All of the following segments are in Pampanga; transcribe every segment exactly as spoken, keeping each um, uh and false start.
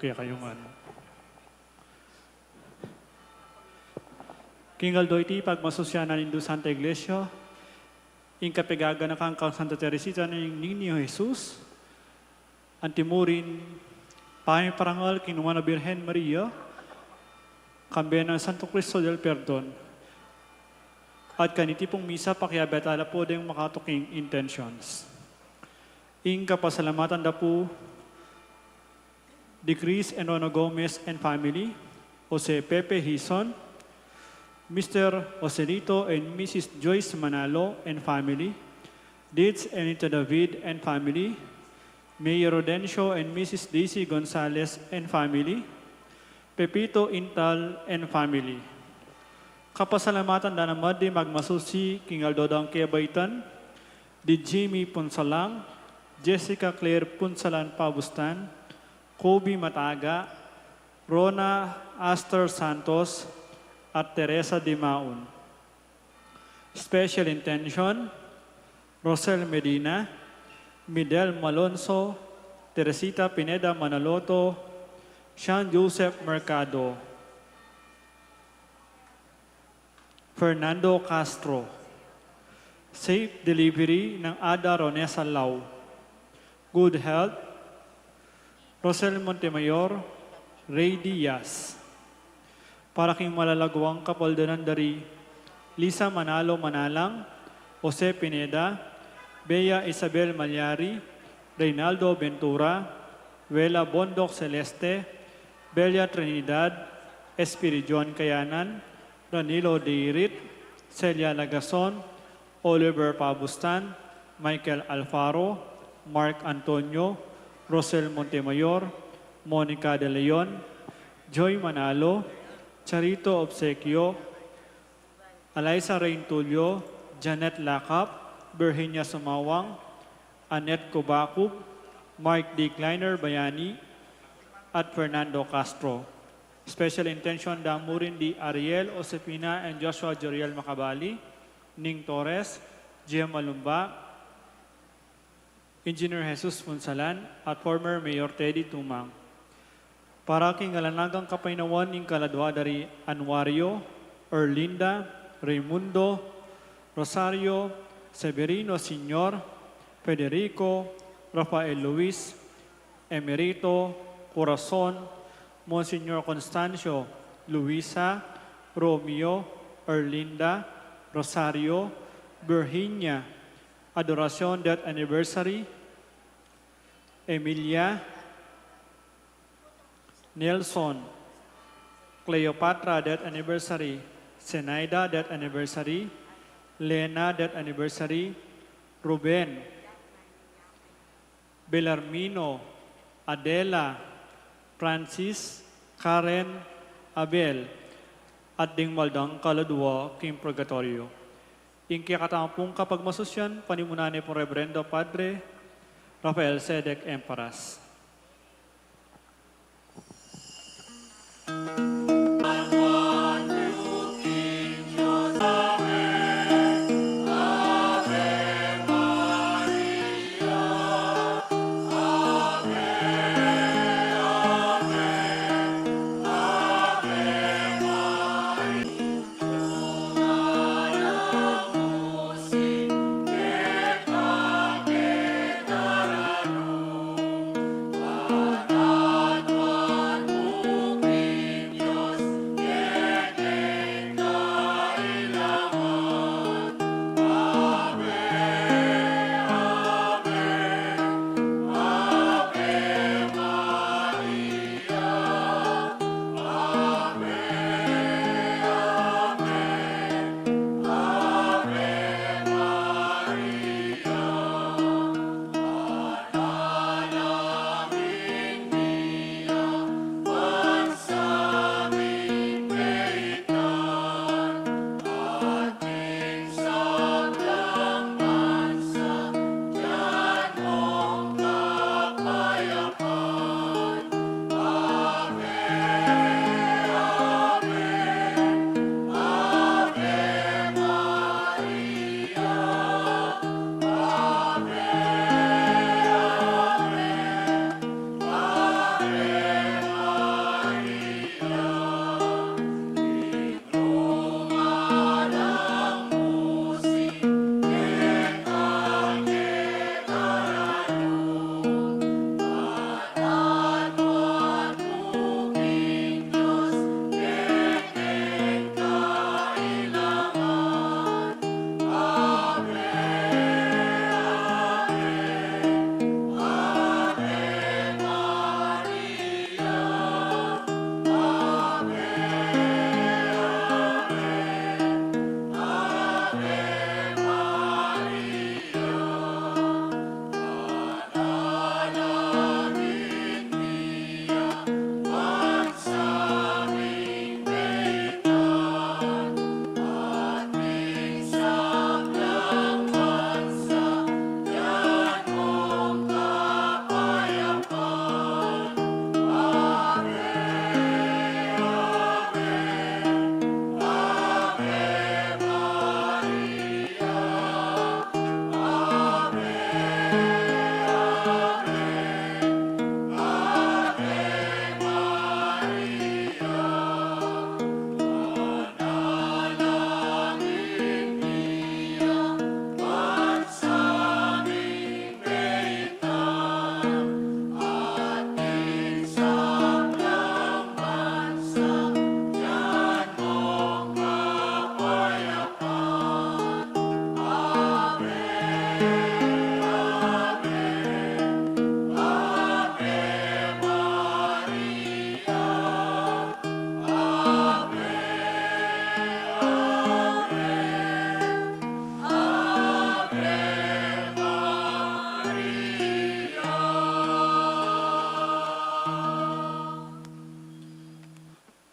Kaya kayu ngan. King aldo iti, pagmasusyan na ning Santa Iglesia ing kapaganakan kang Santa Teresita ning Niño Jesus, antimurin pamiparangal king Nuan a Birhen Maria, kambe nang Santo Cristo del Perdon. At kaniti pung misa, pakiabe tala pu deng makatuking intentions. Ing kapasalamatan da pu di Chris and Rona Gomez and family, Jose Pepe Hizon, Mister Joselito and Missus Joyce Manalo and family, Dids and Nita David and family, Mayor Rodencio and Missus Daisy Gonzalez and family, Pepito Intal and family. Kapasalamatan da naman di magmasusi king aldo dang kebaitan, di Jimmy Punsalan, Jessica Claire Punsalan Pabustan, Kobe Mataga, Rona Aster Santos, at Teresa Dimaun. Special intention, Rosel Medina, Midel Malonzo, Teresita Pineda Manaloto, Sean Joseph Mercado, Fernando Castro. Safe delivery ng Ada Ronesa Lau. Good health, Rosel Montemayor, Ray Diaz. Para king malalaguang kapaldanan da ri Lisa Manalo Manalang, Jose Pineda, Bea Isabel Malyari, Reynaldo Ventura, Wela Bondoc Celeste, Belia Trinidad, Espiridion Kayanan, Danilo Deirit, Celia Lagason, Oliver Pabustan, Michael Alfaro, Mark Antonio, Rosel Montemayor, Monica De Leon, Joy Manalo, Charito Obsequio, Alyssa Reintulio, Janet Lacap, Virginia Sumawang, Annette Cubacub, Mark D. Kleiner Bayani, at Fernando Castro. Special intention da mu rin di Ariel, Josefina, and Joshua Joriel Macabali, Ning Torres, Gemma Lumba, Engineer Jesus Punsalan, at former Mayor Teddy Tumang. Para king alang anggang kapaynawan ning kaladua da ri Anuario, Erlinda, Raimundo, Rosario, Severino Senior, Federico, Rafael Luis, Emerito, Corazon, Monsignor Constancio, Luisa, Romeo, Erlinda, Rosario, Virginia, Adoracion death anniversary, Emilia, Nelson, Cleopatra death anniversary, Zenaida death anniversary, Lena death anniversary, Ruben, Belarmino, Adela, Francis, Karen, Abel, at ding mal dang kaladua king purgatoryo. Ing kekatamung kapagmasusyan, panimunan ne pung Reverendo Padre Rafael Sedek Emparas.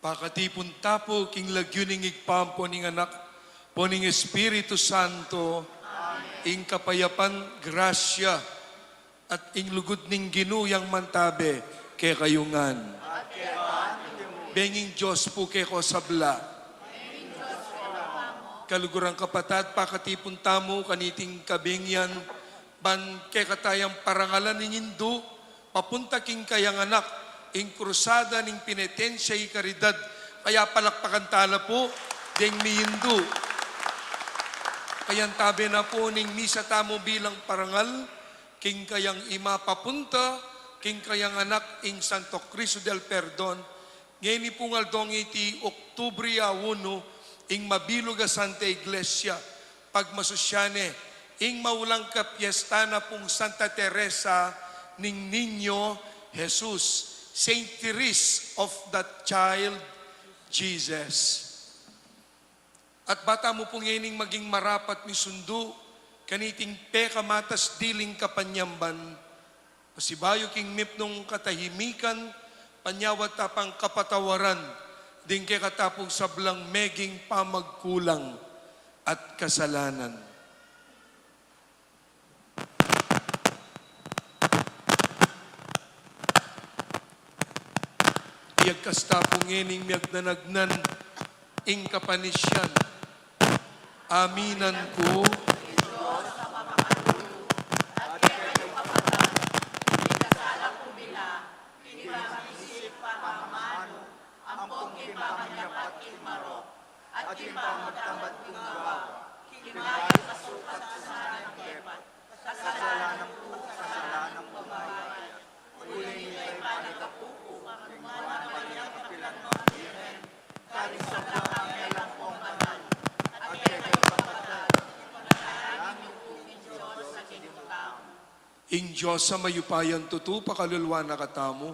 Pakatipun ta pu king lagyu ning Ibpa, ampo ning Anak, ampo ning Espiritu Santo. Ing kapayapan, grasya, at ing lugud ning Ginu yang mantabe kekayu ngan. Benging Dios pu keko sabla. Kaluguran kapatad, pakatipun tamu kaniting kabengian, ban kekatayang parangalan ing Indu, papunta king kayang Anak, ing krusada ning penitensya y karidad. Kaya palakpakan tala pu deng miindu. Kayantabe na pu ning misa tamu bilang parangal king kayang Ima papunta king kayang Anak, ing Santo Cristo del Perdon. Ngeni pung aldong iti, Oktubri a unu, ing mabilug a Santa Iglesia, pagmasusyan ne ing maulang kapiesta na pung Santa Teresa ning Niño Jesus, Saint Therese of the Child Jesus. At ba tamu pu ngening maging marapat misundu kaniting pekamatas diling kapanyamban, pasibayu king mipnung katahimikan, panyawad ta pang kapatawaran ding kekatapung sablang meging pamagkulang at kasalanan. Iyagkas ta pu ngening miyagnanagnan ing kapanisyan. Aminan ku. Ampong king pamanyapat king marok, at king pamagtamad kung gawa, king mayap a sukat sana ning depat, kasalanan ku, kasalanan ku mayap. Uli nita ing panagapu ku, king kapilan mang Birhen, karing sablang anghel ampong banal, at kekayu kapatad, ipanalangin yu pu king Dios a Ginu tamu. Ing Dios a mayupayang tutu pakaluluan na katamu,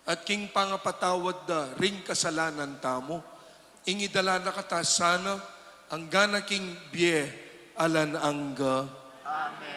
at king pangapatawad da ring kasalanan tamu, ing idala na kata sana angga na king bie alang angga. Amen.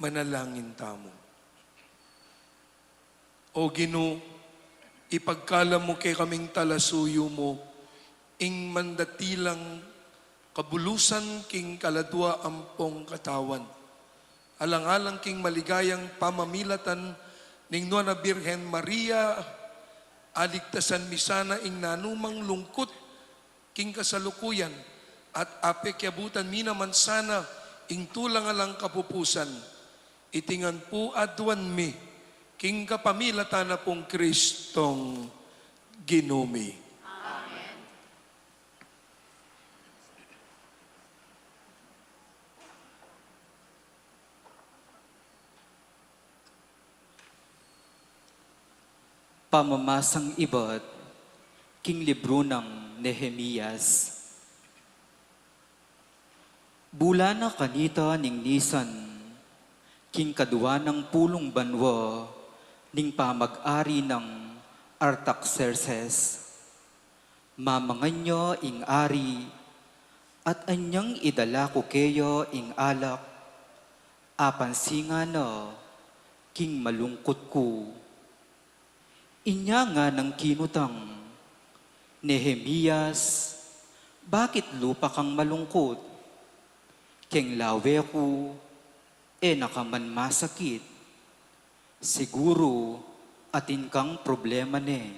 Manalangin tamu. O Ginu, ipagkalub mu kekaming talasuyu mu ing mandatilang kabulusan king kaladua ampong katawan. Alang-alang king maligayang pamamilatan ning Nuan a Birhen Maria, aligtasan mi sana ing nanumang lungkut king kasalukuyan, at apekiabutan mi naman sana ing tulang alang kapupusan. Iti ngan pu aduan mi king kapamilatan na pung Kristong Ginu mi. Pamamasang ibat king libru nang Nehemias. Bulan na kanita ning Nisan, king kadua nang pulung banwa ning pamag-ari nang Artaxerxes. Mamangan ya ing ari, at anyang idala ku keya ing alak, apansingan na king malungkut ku. Inya nganang kinutang, "Nehemias, bakit lupa kang malungkut?" Keng lawe ku, "E na ka man masakit. Siguru atin kang problema ne."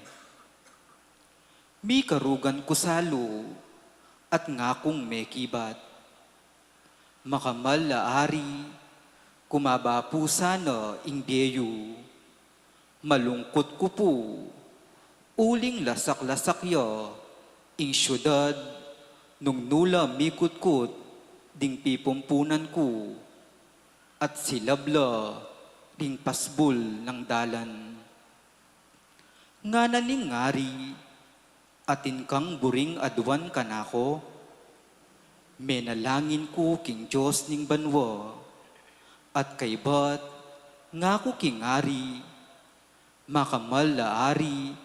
Mikarugan ku salu at ngakung mekibat, "Makamal a ari, kumaba pu sana ing bie yu." Malungkut ku pu, uling lasak-lasak ya ing siudad nung nu la mikutkut ding pipumpunan ku, at silab la ding pasbul nang dalan. Ngana ning ari, "Atin kang buring aduan kanaku?" Menalangin ku king Dios ning banwa, at kaybat ngaku king ari, "Makamal a ari,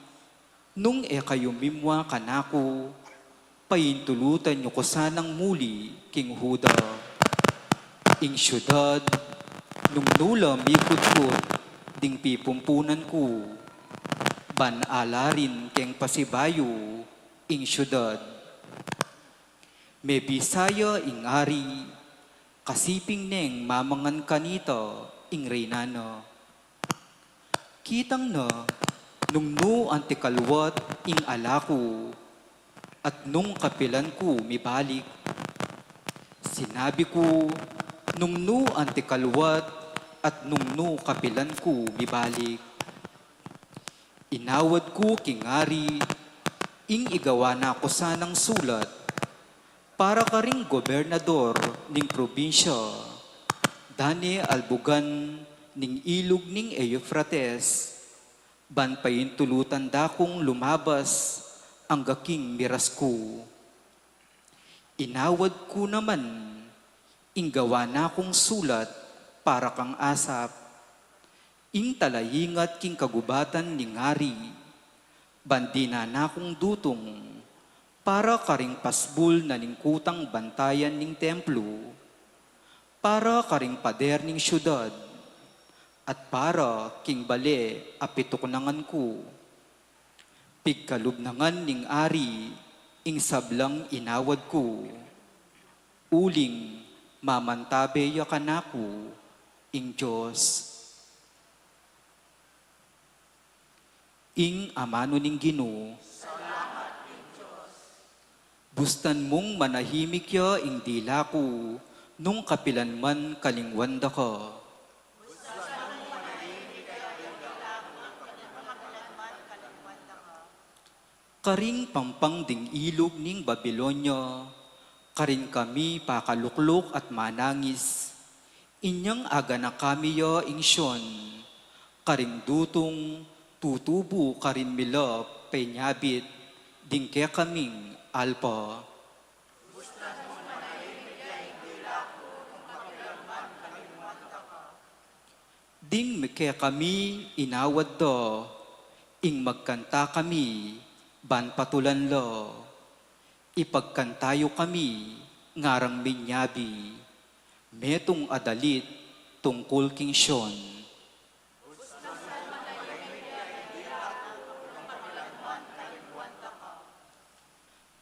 nung e kayu mimwa kanaku, paintulutan yu ku sanang muli king Juda, ing siudad nung nu la mikutkut ding pipumpunan ku, ban ala rin keng pasibayu ing siudad." Mebisa ya ing ari, kasiping neng mamangan kanita ing reyna na. Kitang na nung nu anti kaluat ing ala ku, at nung kapilan ku mibalik. Sinabi ku, "Nung nu anti kaluat at nung nu kapilan ku mibalik." Inawad ku king ari ing igawa na ku sanang sulat para karing gobernador ning probinsya, dane albugan ning ilug ning Eufrates, ban paintulutan da kung lumabas angga king miras ku. Inawad ku naman ing gawa na kung sulat para kang Asap, ing talaingat king kagubatan ning ari, ban dinan na kung dutung para karing pasbul na ning kutang bantayan ning templo, para karing pader ning siudad, at para king bale a pituknangan ku. Pigkalub na ngan ning ari ing sablang inawad ku, uling mamantabe ya kanaku ing Dios. Ing amanu ning Ginu. Bustan mung manahimik ya ing dila ku nung kapilan man kalingwan da ka. Karing pampang ding ilug ning Babilonia, karin kami pakalukluk at manangis. Inyang aganaka mi ya ing Sion, karing dutung tutubu karin milap penyabit ding kekaming alpa. Ding kekami inawad da, ing magkanta kami ban patulan la. Ipagkanta yu kami, ngarang minyabi, metung a dalit tungkul king Sion.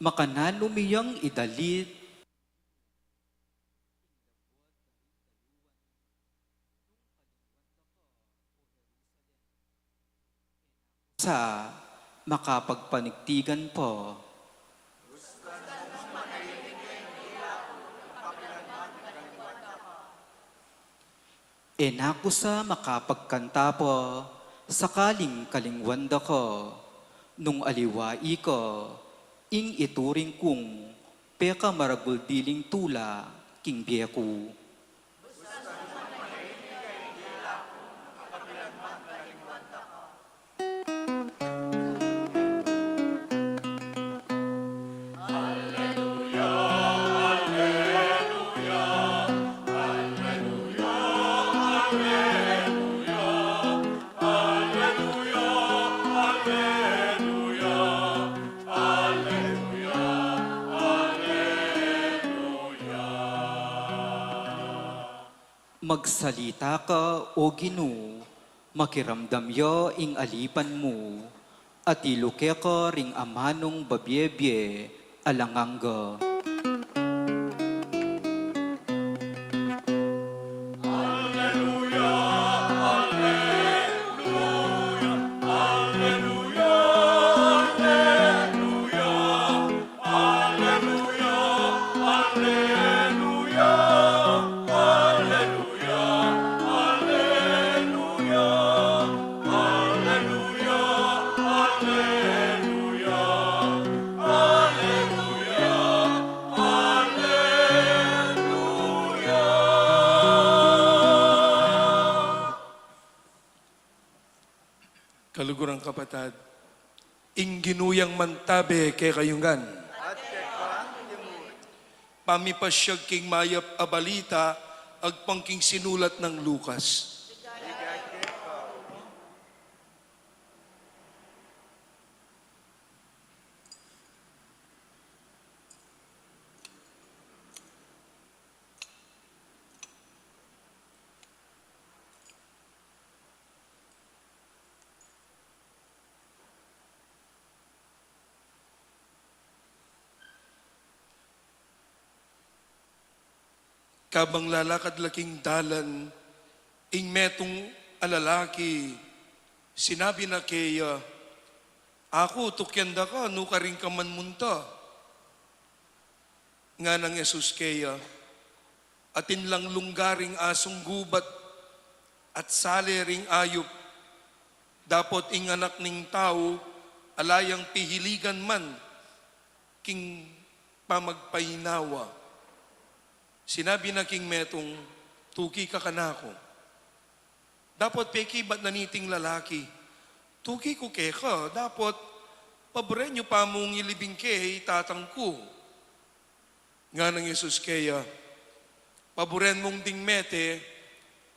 Makananu mi yang idalit sa makapagpanigtigan pa. E na ku sa makapagkanta pa, sakaling kalingwan da ka, nung aliwa ika ing ituring kung pekamaragul diling tula king bie ku. Magsalita ka, O Ginu, makiramdam ya ing alipan mu, at iluke ka ring amanung babie-bie alang angga. Kaluguran kapatad, ing Ginu yang mantabe kekayu ngan. At keka mu rin. Pamipasyag king mayap a balita agpang king sinulat nang Lucas. Kabang lalakad la king dalan, ing metung a lalaki, sinabi na keya, "Aku, tukyan da ka, nukarin ka man munta." Nganang Jesus keya, "Atin lang lungga ring asung gubat at sale ring ayup, dapot ing Anak ning Tau ala yang pihiligan man king pamagpainawa." Sinabi na king metung, "Tuki ka kanaku." Dapot pekibat na niting lalaki, "Tuki ku keka, dapot paburen yu pa mung ilibing ke i tatang ku." Nganang Jesus keya, "Paburen mung ding mete,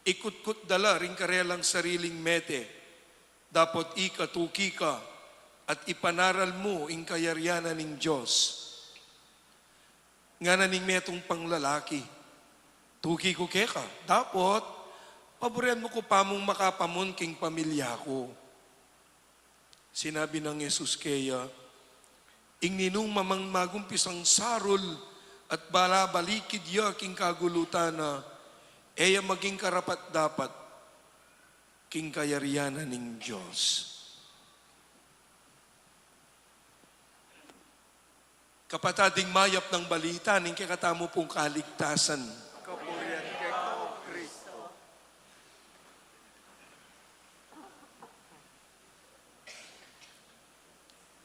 ikutkut da la ring karelang sariling mete, dapot ika tuki ka at ipanaral mu ing kayarian na ning Dios." Ngana ning metung pang lalaki, "Tuki ku keka, dapot paburen mu ku pa mung makapamun king pamilya ku." Sinabi nang Jesus keya, "Ing ninumang magumpisang sarul at balabalikid ya king kagulutan na, e ya maging karapat-dapat king kayarian na ning Dios." Kapatad, ing mayap nang balita ning kekatamu pung kaligtasan. Kapurian keka, O Kristo.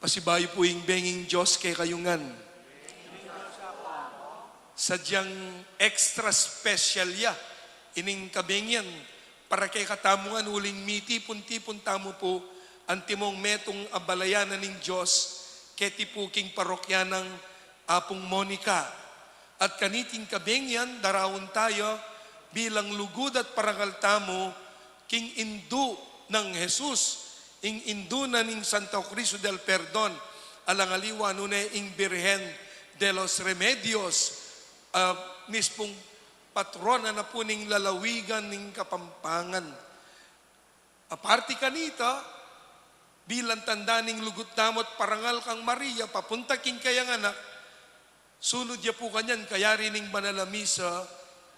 Pasibayu pu ing benging Dios kekayu ngan. Sadyang extra special ya ining kabengian para kekatamu ngan uling mitipun-tipun tamu pu antimong metung a balayan na ning Dios keti pu king parokya nang Apung Monica. At kaniting kabengian, daraun tayu bilang lugud at parangal tamu king indu nang Jesus, ing indu na ning Santa Cristo del Perdon, alang aliwa nune ing Birhen de los Remedios, ah, mispung patrona na pu ning lalawigan ning Kapampangan. Aparte kanita, bilang tanda ning lugud tamu at parangal kang Maria papunta king kayang anak, sunod ya pu kanyan kayari ning banal a misa,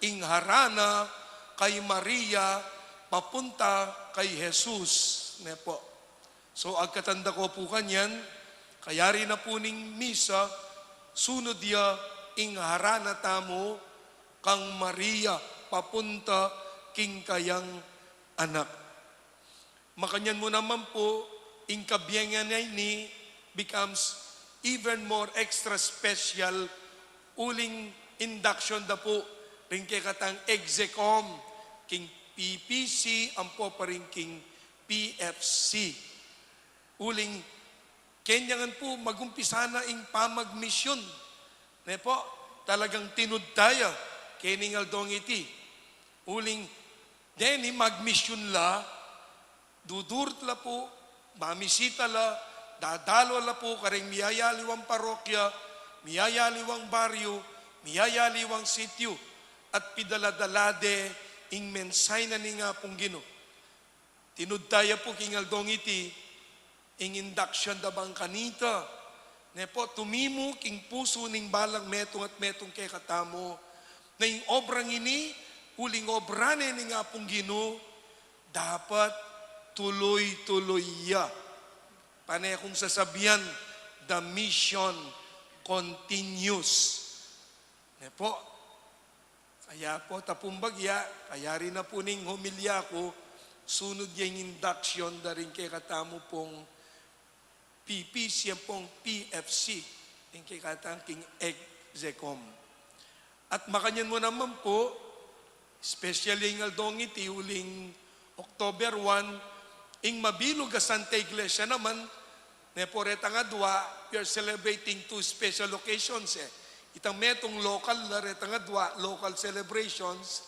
ing harana kay Maria papunta kay Jesus, ne pu. So, agkatanda ko pu kanyan, kayari na pu ning misa, sunod ya ing harana tamu kang Maria papunta king kayang anak. Makanyan mu naman pu, ing kabiengan a ini becomes even more extra special uling induction da pu ring kekatang execom king P P C ampo pa rin king P F C. Uling keni ngan pu magumpisa na ing pamagmisyun. Ne pu, talagang tinud taya kening aldong iti. Uling deni magmisyun la, dudurut la pu, mamisita la, dadalo la pu karing miyayaliwang parokya, miyayaliwang baryu, miyayaliwang sityu, at pidala-dala de ing mensahe na ning Apung Ginu. Tinud taya pu king aldong iti, ing induction da bang kanita, ne pu, tumimu king pusu ning balang metung at metung kekatamu, na ing obrang ini, uling obra ne ning Apung Ginu, dapat tuloy-tuloy ya. Pane kung sasabian, the mission continues. Ne pu? Kaya pu, tapumbag ya, kayari na pu ning homilya ku, sunod ya ing induction da ring kekatamu pung P P C ampong P F C, ing kekatang king execom. At makanyan mu naman pu, especially ing aldong iti uling October one, ing mabilug a Santa Iglesia naman, ne pu, retang adwa, we are celebrating two special occasions, e. Itang metung local la, retang adwa, local celebrations,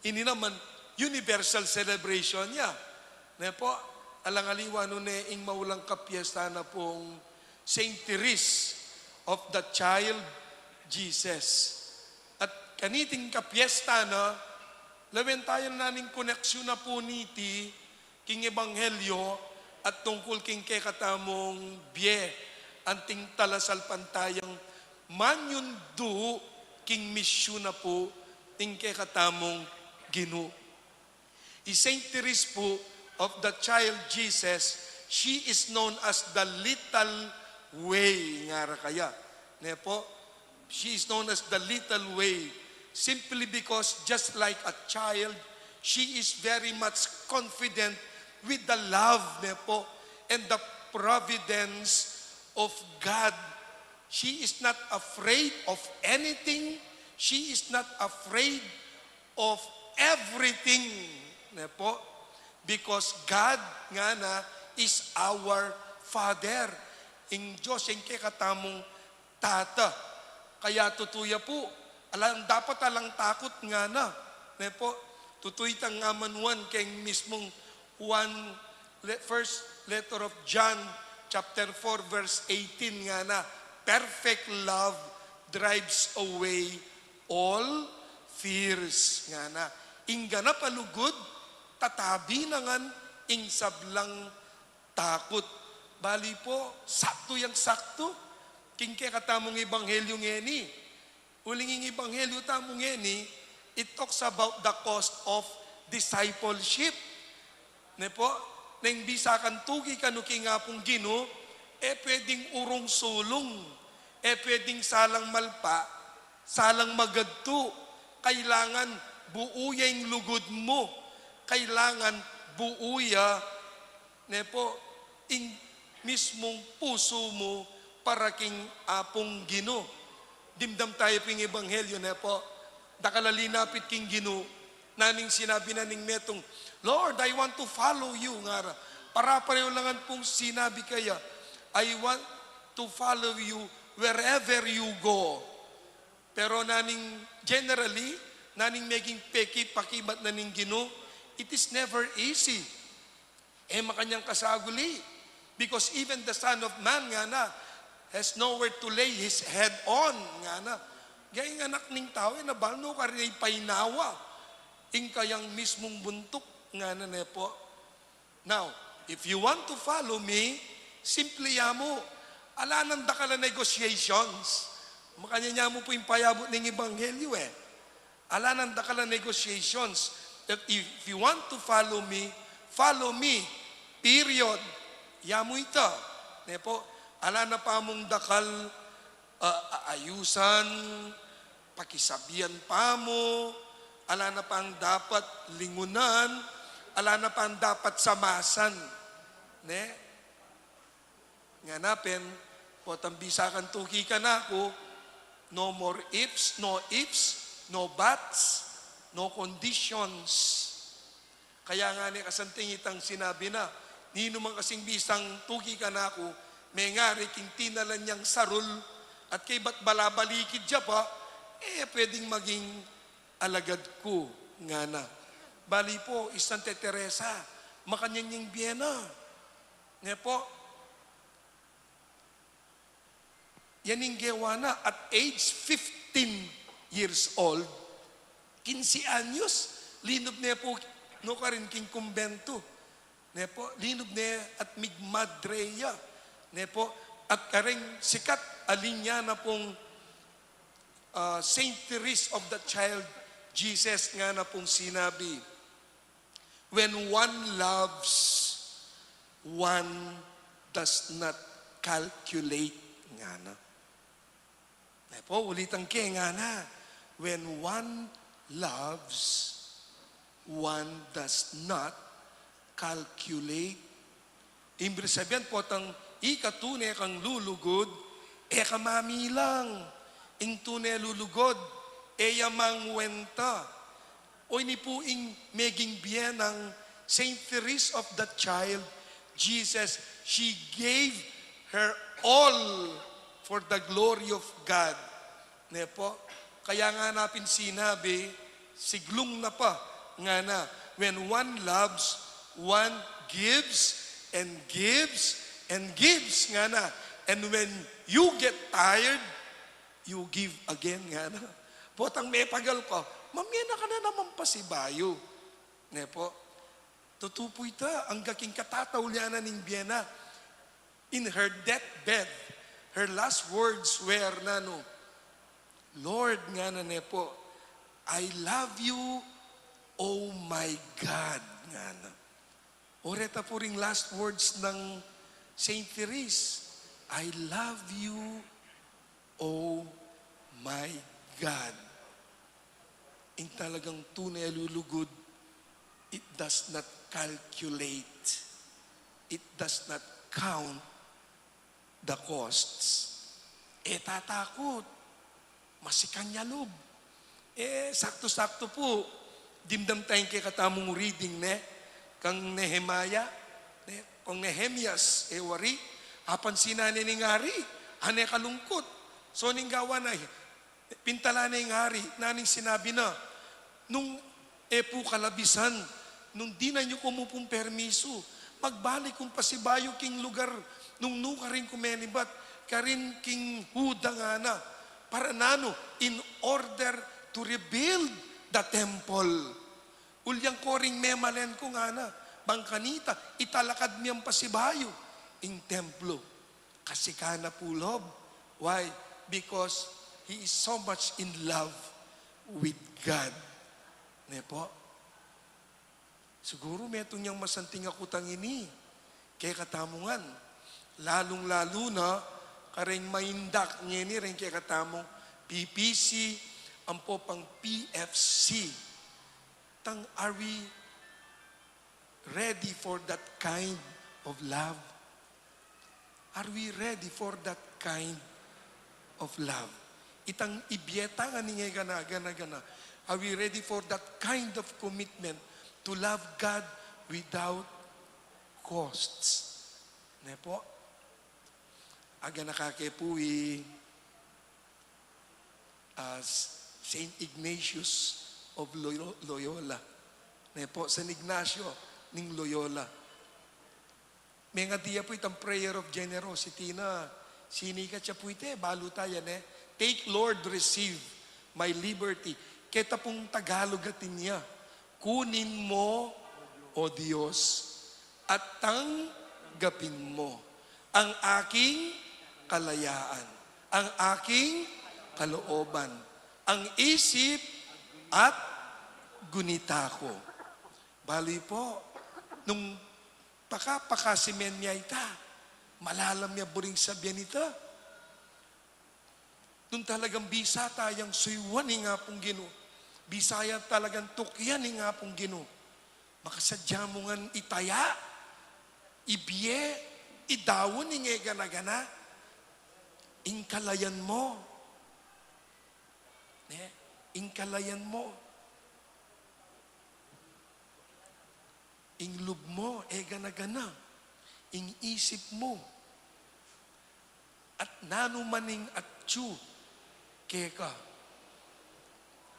ini naman universal celebration ya. Ne pu, alang aliwa nune ing maulang kapiesta na pung Saint Therese of the Child Jesus. At kaniting kapiesta na, lawen taya na ning koneksyon na pu niti king ebanghelyo at tungkul king kekatamung bie, anting talasalpantayang manyundu king misyun na pu ning kekatamung Ginu. I Saint Therese pu of the Child Jesus, she is known as the Little Way, ngara kaya. Ne pu? She is known as the Little Way simply because, just like a child, she is very much confident with the love, ne pu, and the providence of God. She is not afraid of anything. She is not afraid of everything, ne pu? Because God ngana is our Father. Ing Diyos, ing kekatamung Tata. Kaya tutu ya pu, alang, dapat alang takut ngana, ne pu? Tutu itang amanuan keng mismung Juan, le-, first letter of John, chapter four, verse eighteen, ngana, "Perfect love drives away all fears," ngana. Ing ganap a lugud, tatabi na ngan ing sablang takut. Bali pu, saktu yang saktu king kekatamung ebanghelyo ngeni. Uling ing ebanghelyo tamu ngeni, it talks about the cost of discipleship. Ne pu? Neng bisa kang tugi kanu king Apung Ginu, e pwedeng urung sulung, e pwedeng salang malpa, salang magadtu. Kailangan buu ya ing lugud mu. Kailangan buu ya, ne pu, ing mismung pusu mu para king Apung Ginu. Dimdam taya pu ing ebanghelyo, ne pu? Dakal a linapit king Ginu, naning sinabi na ning metung, "Lord, I want to follow you," ngara. Pare-parehu la ngan pung sinabi kaya, "I want to follow you wherever you go." Pero naning generally, naning meging peki-, pakibat na ning Ginu, it is never easy. E makanyang kasaguli. Because even the Son of Man, ngana, has nowhere to lay his head on, ngana. Gayang anak ning tau, e, na bal no karin e painawa ing kayang mismung buntuk, ngana ne po. Now, if you want to follow me, simple ya mu. Ala nang dakal a negotiations. Makanyan ya mu pu ing payabut ning ebanghelyo, e. Ala nang dakal a negotiations. If, if you want to follow me, follow me. Period. Ya mu ita. Ne po, ala na pa mung dakal, ah, aayusan, pakisabian pa mu, ala na pang dapat lingunan, ala na pang dapat samasan. Ne? Ngana pin, potang bisa kang tuki kanaku, no more ifs, no ifs, no buts, no conditions. Kaya ngana kasanting itang sinabi na, ninu man kasing bisang tuki kanaku, mengari king tinalan yang sarul, at kaybat balabalikid ya pa, e pwedeng maging alagad ku, ngana. Bali po, i Santa Teresa, makanyan yang bie na. Ne po? Yan ing gewa na at age fifteen years old, kinse anyos, linub ne po nukarin king kumbento. Ne po, linub ne at migmadre ya. Ne po, at kareng sikat a linya na pung, ah, Saint Therese of the Child Jesus, ngana pung sinabi, "When one loves, one does not calculate," ngana. Ne po, ulitan ke, ngana, "When one loves, one does not calculate." Ibig sabihin, potang ika tune kang lulugud, e ka mamilang. Ing tune lulugud, e ya mangwenta. O ini pu ing meging bie nang Saint Therese of the Child Jesus, she gave her all for the glory of God. Ne po? Kaya ngana pin sinabi, siglung na pa, ngana, "When one loves, one gives and gives and gives," ngana. "And when you get tired, you give again," ngana. Potang mepagal ka, mamie na ka na naman pasibayu. Ne po? Tutu pu ita, angga king katataulyanan ning bie na. In her deathbed, her last words were, nanu, "Lord," ngana ne po, "I love you, oh my God," ngana. O reta pu ring last words nang Saint Therese, "I love you, oh my God." Ing talagang tune a lulugud, it does not calculate, it does not count the costs. E tatakut, masikan ya lub. E, saktu-saktu pu, dimdam taya ing kekatamung reading, ne? Kang Nehemiah, ne? Kang Nehemias, e wari, apansinan ne ning ari, ane kalungkut. So, ning gawa na, pintalan ne ing ari, nanu ing sinabi na, "Nung e pu kalabisan, nung dinan yu ku mu pung permisu, magbalik kung pasibayu king lugar nung nukarin ku menibat, karin king Huda," ngana. "Para nanu?" "In order to rebuild the temple." Ulyang koring memalen ku, ngana, "bang kanita italakad mi pasibayu ing templo." Kasikan na pu lub. Why? Because he is so much in love with God. Ne po? Siguru metung yang masanting a kutang ini kekatamu ngan. Lalung-lalu na kareng maindak ngeni reng kekatamung P P C ampo pang P F C. Tang, are we ready for that kind of love? Are we ready for that kind of love? Itang ibie ta ngeni ngegana, gana, gana. Are we ready for that kind of commitment to love God without costs? Ne po? Agana ka ke pu i, ah, Saint Ignatius of Loyo-, Loyola. Ne po, San Ignacio ning Loyola. Mengadi ya pu itang prayer of generosity na. Sinikat ya pu ita, balu taya, ne? "Take, Lord, receive, My liberty. Keta pung Tagalog atin ya. Kunin mo, O Diyos, at tanggapin mo ang aking kalayaan, ang aking kalooban, ang isip at gunita ko. Bali po, nung paka-, pakasimen mi ita, malalam ya buring sabian ita. Nung talagang bisa tayang suyuan ing Apung Ginu, bisa ya talagang tukyan ing Apung Ginu, makasadya mu ngan itaya, ibie, idaun ing e gana-gana, ing kalayan mu. Ne? Ing kalayan mu. Ing lub mu, e gana-gana. Ing isip mu. At nanu man ing atyu keka,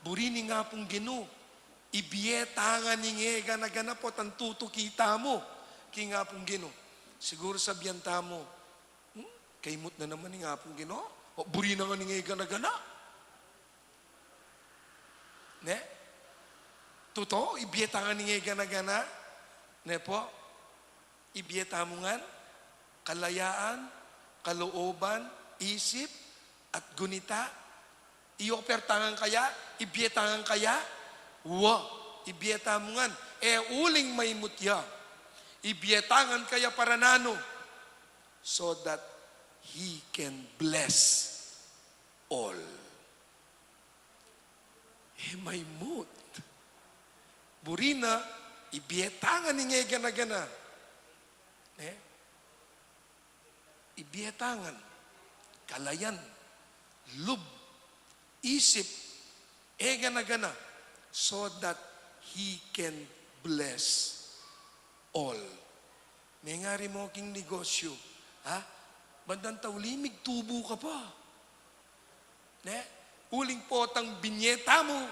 buri ning Apung Ginu, ibie ta ngan ing e gana-gana potang tutuki tamu king Apung Ginu. Siguru sabian tamu, "Hmm? Kaimut na naman ing Apung Ginu? O, buri na ngan ing e gana-gana?" Ne? Tutu, ibie ta ngan ing e gana-gana? Ne po? Ibie tamu ngan kalayaan, kalooban, isip, at gunita. I-offer ta ngan kaya, ibie ta ngan kaya? Wa, ibie tamu ngan. E uling maimut ya. Ibie ta ngan kaya para nanu? So that He can bless all. E maimut. Buri na, ibie ta ngan ing e gana-gana. Ne? Ibie ta ngan kalayan, lub, isip, e gana-gana, so that He can bless all. Mengari mu king negosyu, ha? Bandang tauli, migtubu ka pa. Ne? Uling potang binie tamu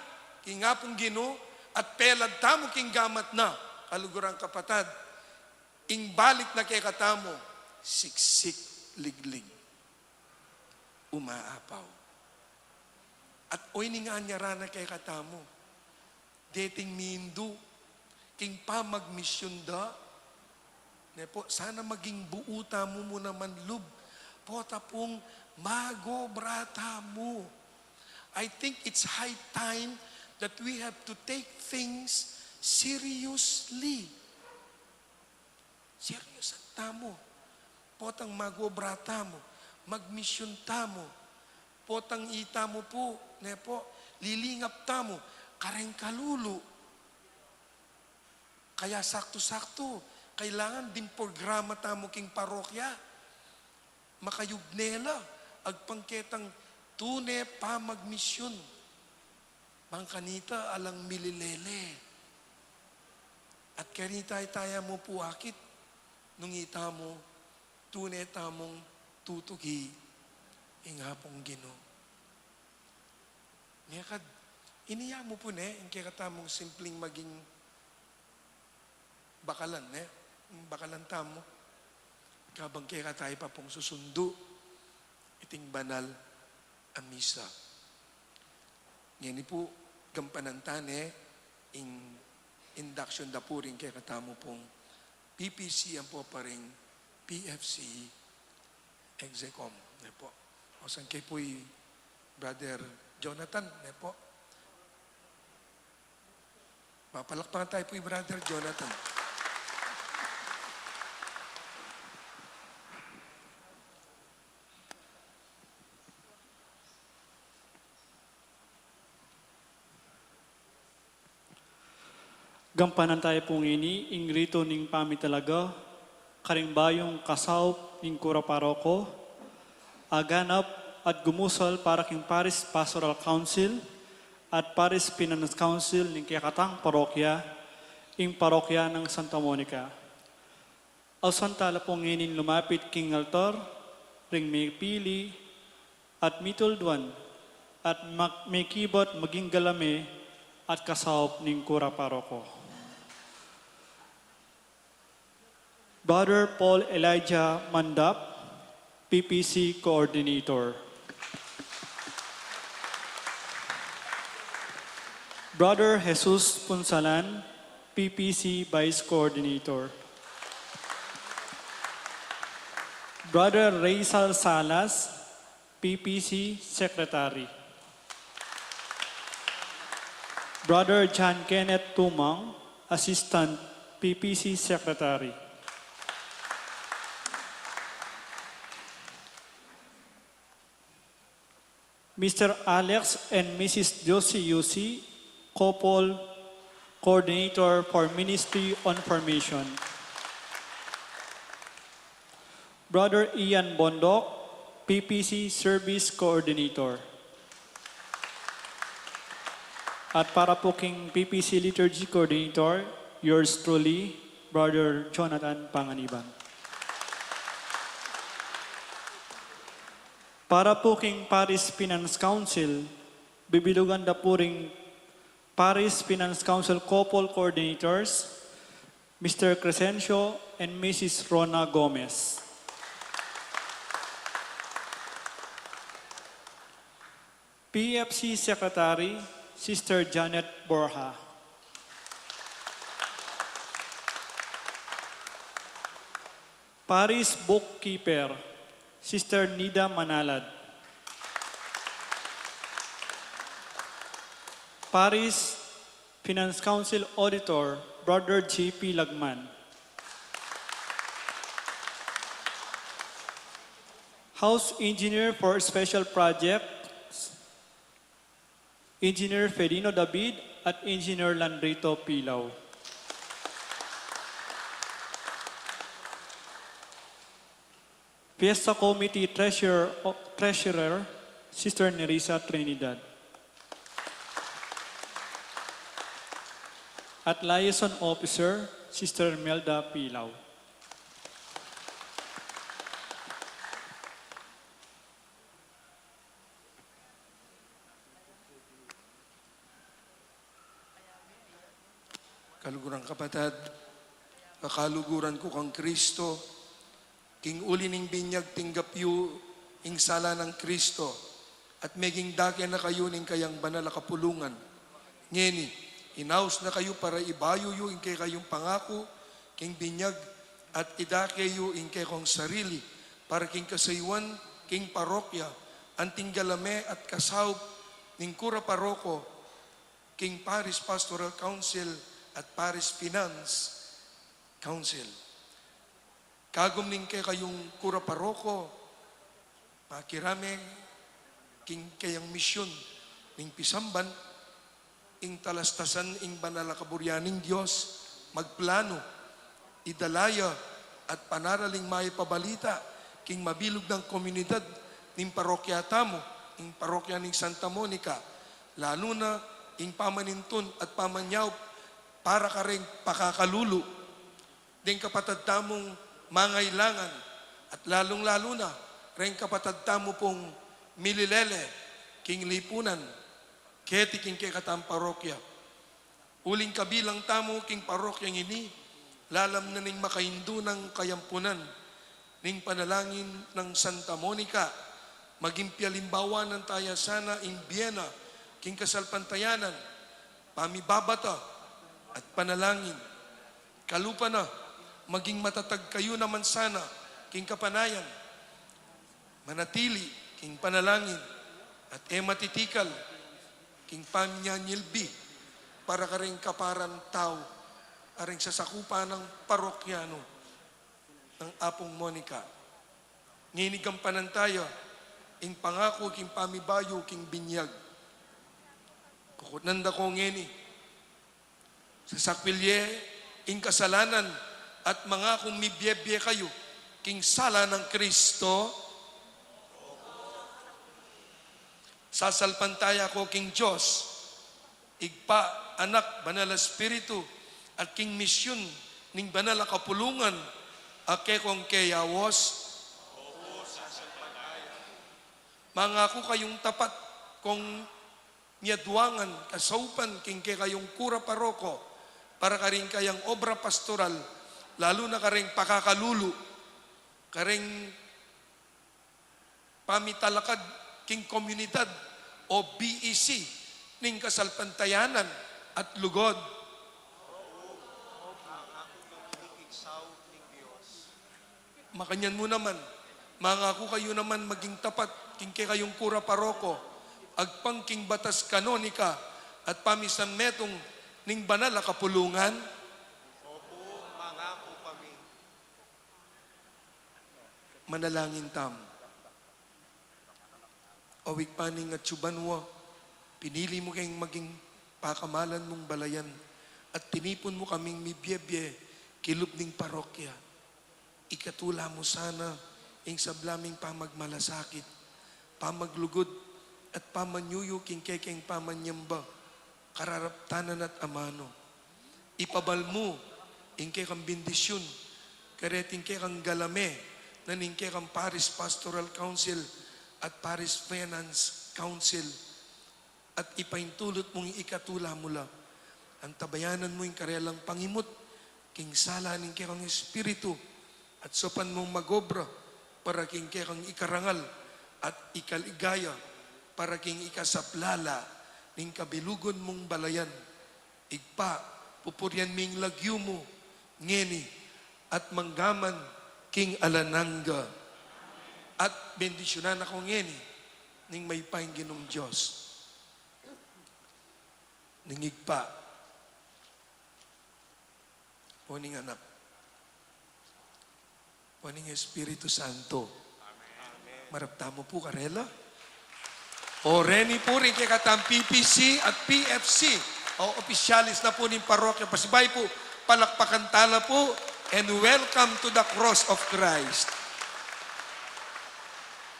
king Apung Ginu at pelad tamu king gamat na, kaluguran, kapatad, ing balik na kekatamu, siksik, liglig, umaapaw. At oyni ing anyara na kekatamu, deting mindu king pamagmisyun da. Ne po, sana maging buu tamu mu naman lub, pota pung magobra tamu. I think it's high time that we have to take things seriously. Seryosan tamu. Potang magobra tamu, magmisyun tamu, potang itamu pu, ne po, lilingap tamu kareng kalulu. Kaya saktu-saktu, kailangan ding programa tamu king parokya. Makayubne la, agpang ketang tune pamagmisyun. Bang kanita alang mililele. At kanita itaya mu pu akit, nung itamu, tune tamung tutuki ing Apung Ginu. Ngekad, iniya mu pu ne, ing kekatamung simpling maging bakalan, ne? Bakalan tamu. Kabang kekatamu pa pung susundu iting banal a misa. Ngeni pu, gampanan ta ne ing induction da pu ring kekatamu pung P P C ampo pa ring P F C Execom, ne po. O, sangke pu i Brother Jonathan, ne po. Mapalakpakan tayu pu i Brother Jonathan. Gampanan tayu pu ngeni ing ritu ning pamitalaga karing bayung kasaup ning kura paroko, a ganap at gumusal para king Parish Pastoral Council at Parish Finance Council ning kekatang parokya, ing parokya nang Santa Monica. Ausan tala pu ngening lumapit king altar ring mepili at mitulduan at mag-, mekibat maging galame at kasaup ning kura paroko. Brother Paul Elijah Mandap, P P C Coordinator. Brother Jesus Punsalan, P P C Vice Coordinator. Brother Raysal Salas, P P C Secretary. Brother John Kenneth Tumang, Assistant P P C Secretary. Mister Alex and Missus Josie Yusi, Couple Coordinator for Ministry on Formation. Brother Ian Bondoc, P P C Service Coordinator. At para po king P P C Liturgy Coordinator, yours truly, Brother Jonathan Panganiban. Para po king Parish Finance Council, bibilugan da po ring Parish Finance Council Couple Coordinators, Mister Crescencio and Missus Rona Gomez. P F C Secretary, Sister Janet Borja. Parish Bookkeeper, Sister Nida Manalad. Parish Finance Council Auditor, Brother J P Lagman. House Engineer for Special Projects, Engineer Felino David at Engineer Landrito Pilaw. Fiesta Committee Treasurer, Treasurer, Sister Nerissa Trinidad. At Liaison Officer, Sister Imelda Pilaw. Kaluguran kapatad, kakaluguran ku kang Kristo, king uli ning binyag tinggap yu ing sala nang Kristo, at meging dake na kayu ning kayang banal a kapulungan. Ngeni, inaus na kayu para ibayu yu ing kekayung pangaku king binyag, at idake yu ing kekong sarili para king kasayuan king parokya, anting galame at kasaup ning kura paroko king Parish Pastoral Council at Parish Finance Council. Kagum ning kekayung kura paroko, makirame king kayang misyun ning pisamban, ing talastasan ing banal a kaburian ning Dios, magplanu, idala ya at panaraling mayap a balita king mabilug nang komunidad ning parokya tamu, ing parokya ning Santa Monica, lalu na ing pamanintun at pamanyaup para kareng pakakalulu deng kapatad tamung mangailangan, at lalung-lalu na reng kapatad tamu pung mililele king lipunan, keti king kekatang parokya. Uling kabilang tamu king parokyang ini, lalam na ning makaindu nang kayampunan ning panalangin nang Santa Monica, maging pialimbawanan taya sana ing bie na king kasalpantayanan, pamibabata, at panalangin. Kalupa na, maging matatag kayu naman sana king kapanayan, manatili king panalangin, at e matitikal king paminyanyilbi para kareng kaparan tau a reng sasakupan nang parokyanu nang Apung Monica. Ngeni gampanan taya ing pangaku king pamibayu king binyag. Kukutnan da ko ngeni, sasakwil ye ing kasalanan at mangakung mibie-bie kayu king sala nang Kristo. Sasalpantaya ko king Dios, Ibpa, Anak, Banal a Espiritu, at king misyun ning banal a kapulungan a kekong keyaus. Mangaku kayung tapat kong miaduangan kasaupan king kekayung kura paroko para karing kayang obra pastoral, lalu na kareng pakakalulu, kareng pamitalakad king komunidad o B E C ning kasalpantayanan at lugud. Makanyan mu naman, mangaku kayu naman maging tapat king kekayung kura paroko, agpang king batas kanonika at pamisan metung ning banal a kapulungan? Opu, mangaku kami. Manalangin tamu. O Ibpa ning atsu banua, pinili mu keng maging pakamalan mung balayan at tinipun mu kaming mibiebie king lub ning parokya. Ikatula mu sana ing sabla ming pamagmalasakit, pamaglugud, at pamanyuyu king kekeng pamanyamba, kararaptanan at amanu. Ipabal mu ing kekang bendisyun kareting kekang galame na ning kekang Parish Pastoral Council at Parish Finance Council, at ipaintulut mung ikatula mu la. Antabayanan mu ing karelang pangimut king sala ning kekang Espiritu, at saupan mung magobra para king kekang ikarangal at ikaligaya, para king ikasaplala ning kabilugan mung balayan. Ibpa, pupurian mi ing lagyu mu ngeni at manggaman king alang angga. At bendisyunan na ko ngeni ning mayupaya ing Ginung Dios, ning Ibpa, o ning Anak, o ning Espiritu Santo. Marap tamu pu karela. O reni pu ring kekatang P P C at P F C, o opisyalis na pu ning parokya. Pasibayu pu, palakpakan tala pu, and welcome to the cross of Christ.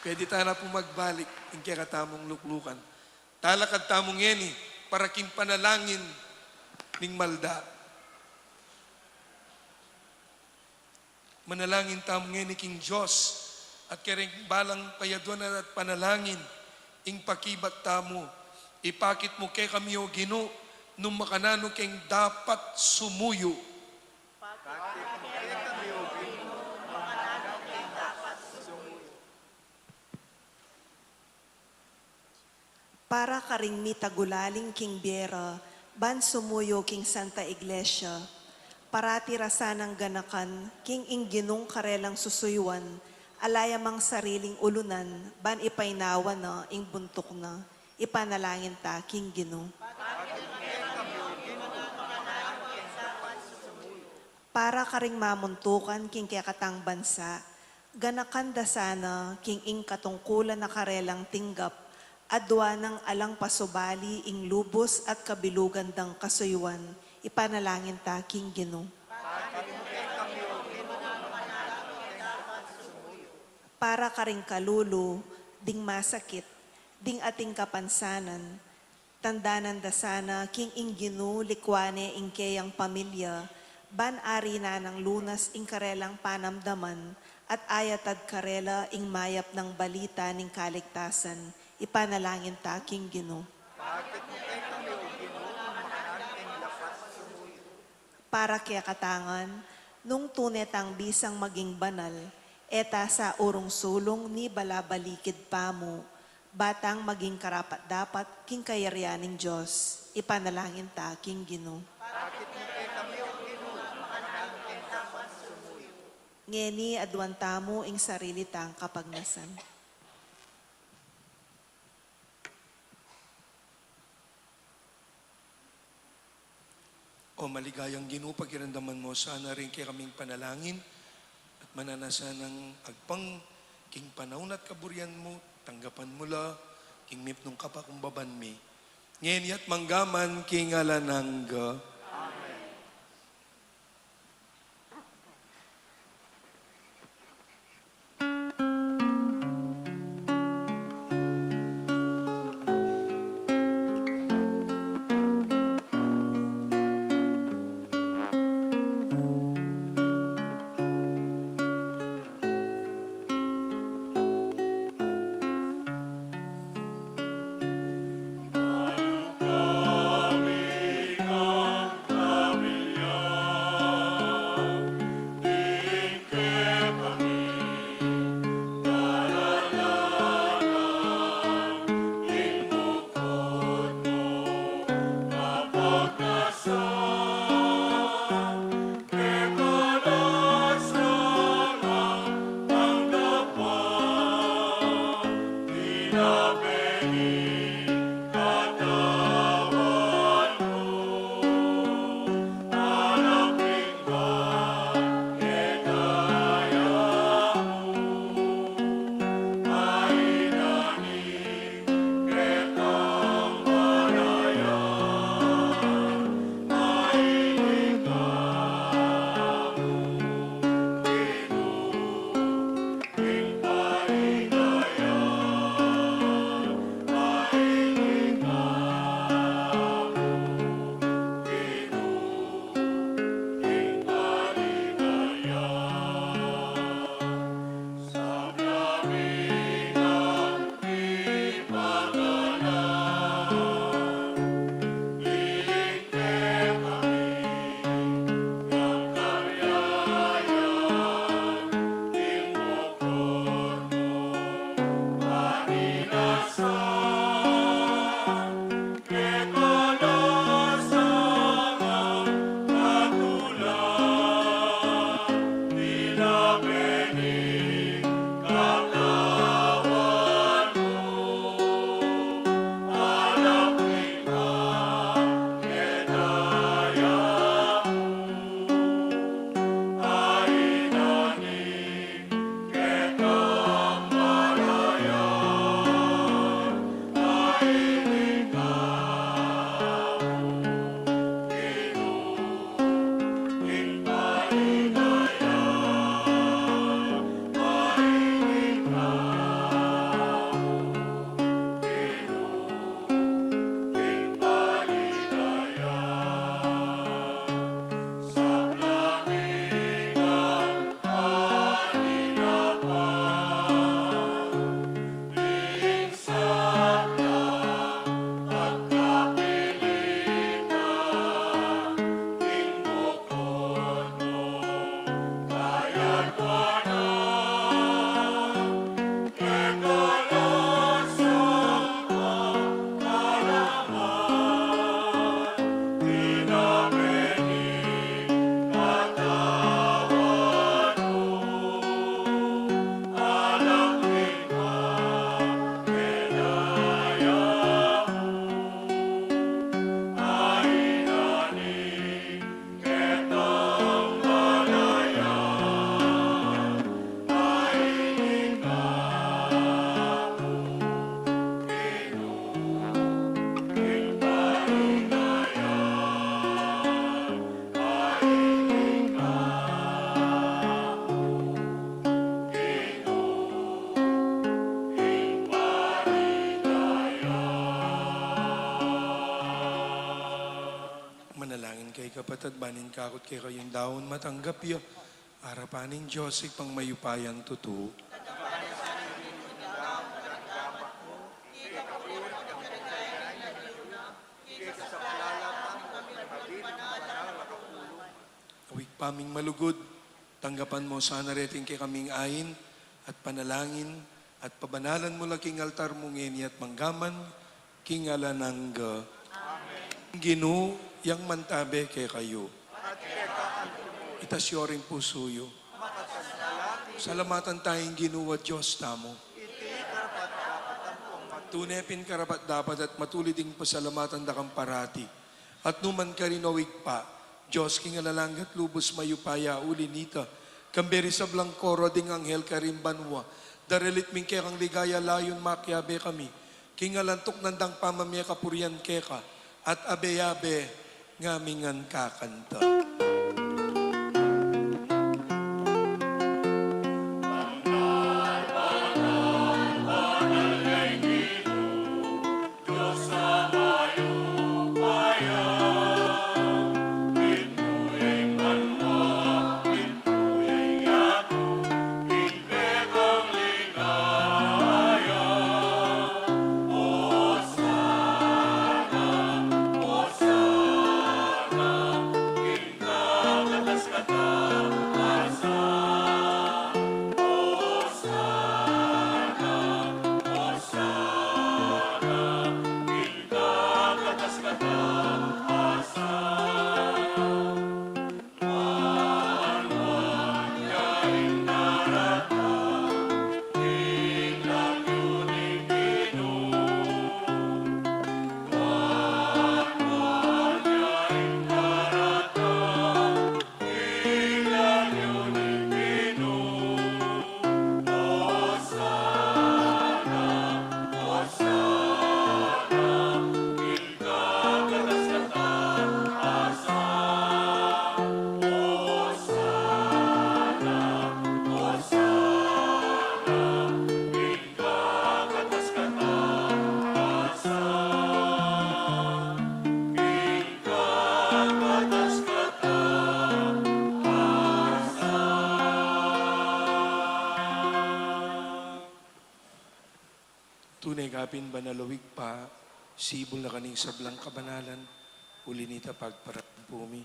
Pwede tala pu magbalik ing kekatamung luklukan. Talakad tamu ngeni para king panalangin ning malda. Manalangin tamu ngeni king Dios, at kareng balang payaduan at panalangin, ing pakibat tamu, ipakit mu kekami, o Ginu, nung makananu keng dapat sumuyu. Para karing mitagulaling king bie ra, ban sumuyu king Santa Iglesia, parati ra sanang ganakan king ing Ginung karelang susuyuan, ala ya mang sariling ulunan, ban ipainawa na ing buntuk na. Ipanalangin ta king Ginu. Para karing mamuntukan king kekatang bansa, ganakan da sana king ing katungkulan na karelang tinggap, adua nang alang pasubali ing lubus at kabilugan dang kasuyuan, ipanalangin ta king Ginu. Para karing kalulu ding masakit, ding ating kapansanan, tandanan da sana king ing Ginu likuan ne ing keyang pamilya, ban ari na nang lunas ing karelang panamdaman, at ayatad karela ing mayap nang balita ning kaligtasan, ipanalangin ta king Ginu. Para kekatangan, nung tune tang bisang maging banal, e ta sa urung-sulung ni balabalikid pamu, ba tang maging karapat-dapat king kayarian ning Dios, ipanalangin ta king Ginu. Ngeni aduan tamu ing sarili tang kapagnasan. O maligayang Ginu, pakiramdaman mu sana ring kekaming panalangin, at mananu sanang agpang king panaun at kaburian mu, tanggapan mu la king mipnung kapakumbaban mi, ngeni at manggaman king alang angga. Manalangin kayu, kapatad, ban ing kakut kekayu ing daun matanggap ya arapan ning Dios Ibpang mayupayang tutu. O Ibpa ming malugud, tanggapan mu sana reting kekaming ain at panalangin, at pabanalan mu la king altar mu ngeni at mangga man king alang angga. Amen. Ing Ginu yang mantabe kekayu. At keka mu rin. Itas yu ring pusu yu. Salamatan taya ing Ginu a Dios tamu. Iti karapat-dapat ampong matu- Tune pin karapat-dapat at matulid ing pasalamatan da kang parati at nu man karin, o Ibpa, Dios king alang angga at lubus mayupaya. Uli na nita, kambe ring sablang koro ding anghel karin banua, daralit mi ing kekang ligaya, layun makiabe kami king alang tuknang dang pamamie kapurian keka at abe-abe ngan mi ngan kakanta. Tune ka pin banal, o Ibpa, sibul na ka ning sablang kabanalan, uli na nita pagparamdam mi.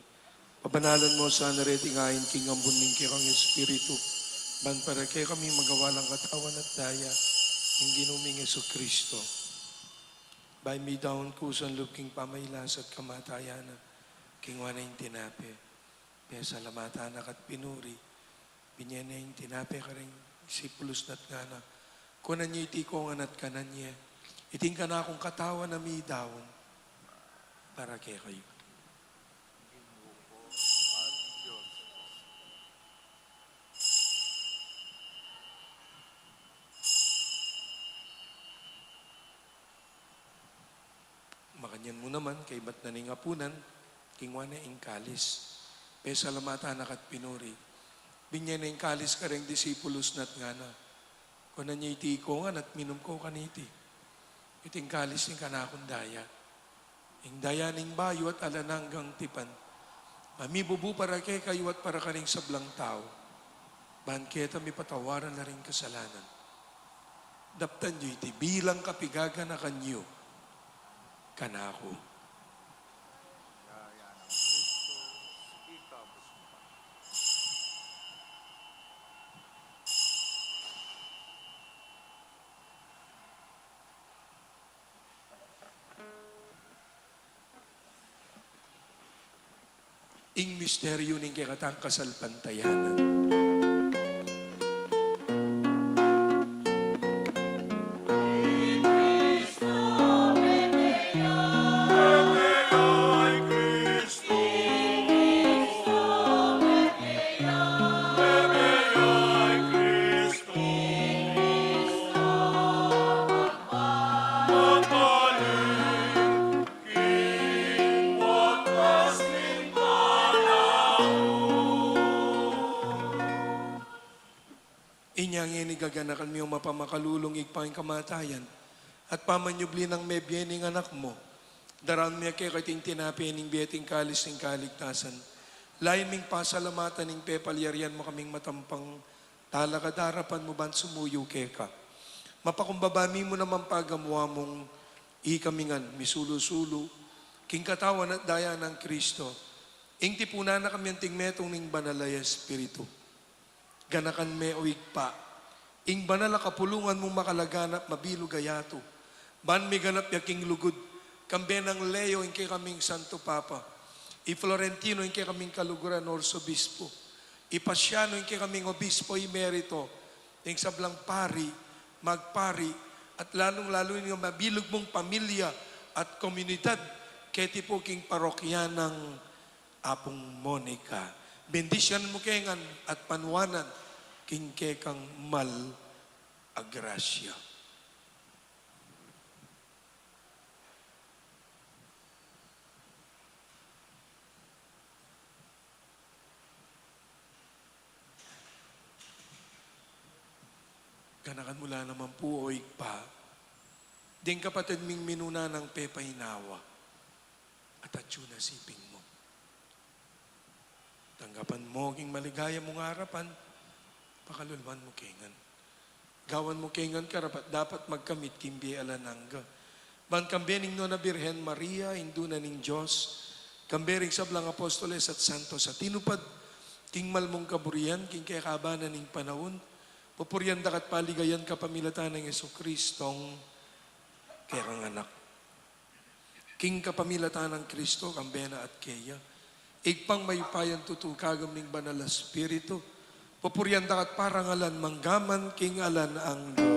Pabanalan mu sana reting ain king ambun ning kekang Espiritu, ban para kekami magawa lang katawan at daya ning Ginu ming Jesucristo. Bayu mi daun kusan lub king pamagkasakit at kamatayan na, kinua ne ing tinape, pesalamatan na ka't pinuri, binye ne ing tinape karing disipulus na at ngana: Kunan ye iti kongan at kanan ye, iti ing kanakung katawan a midaun para kekayu. Makanyan mu naman, kaybat na ning apunan, kinua ne ing kalis, pesalamatan na ka't pinuri, binye ne ing kalis karing disipulus na at ngana: Kunan ye iti kongan at minum ko kaniti, iti ing kalis ning kanakung daya, ing daya ning bayu at alang anggang tipan, a mibubu para kekayu at para karing sablang tau, ban keta mipatawaran la ring kasalanan. Daptan yu iti bilang kapigaganakan yu kanaku. Ing misteryu ning kekatang kasalpantayanan. Inya ngeni gaganakan mi, o mapamakalulung Ibpa, ing kamatayan at pamanyubli nang mebie ning Anak mu, Daraun mi keka iting tinape ning bie at ing kalis ning kaligtasan. Lalu ming pasalamatan ing pepalyarian mu kaming matampang talakad king arapan mu ban sumuyu keka. Mapakumbaba mi mu naman pagamuan mung ikami ngan misulu-sulu king katawan at daya nang Kristo. Ing tipunan na kami anting metung ning Banal a Espiritu. Ganakan me, o Ibpa, ing banal a kapulungan mung makalaganap mabilug a yatu, ban miganap ya king lugud, kambe nang Leo ing kekaming Santo Papa, i Florentino ing kekaming kaluguran Arsobispo, i Pasiano ing kekaming Obispo Emerito, ing sablang pari, magpari, at lalung-lalu ning mabilug mung pamilya at komunidad keti pu king parokya nang Apung Monica. Bendisyonan mu ke ngan at panuanan king kekang mal a grasya. Ganakan mu la naman pu, o Ibpa, ding kapatid ming minuna nang pepainawa at atyu na king siping mu. Tanggapan mu king maligaya mung arapan, pakaluluan mu ke ngan. Gawan mu ke ngan karapat-dapat magkamit king bie alang angga. Ban kambe ning Nuan a Birhen Maria, Indu na ning Dios, kambe ring sablang apostoles at santos a tinupad king mal mung kaburian king kekaban na ning panaun, pupurian da ka at paligayan kapamilatan nang Jesucristong kekang Anak. King kapamilatan nang Kristo, kambe na at keya, Ibpang mayupayang tutu, kagum ning Banal a Espiritu, pupurian da ka at parangalan manggaman king alang angga.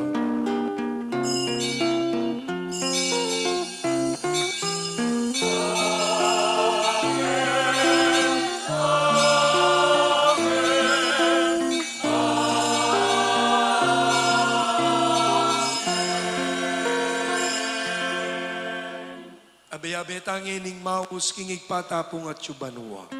Abe-abe tang ning maus king Ibpa ta pung atyu banua.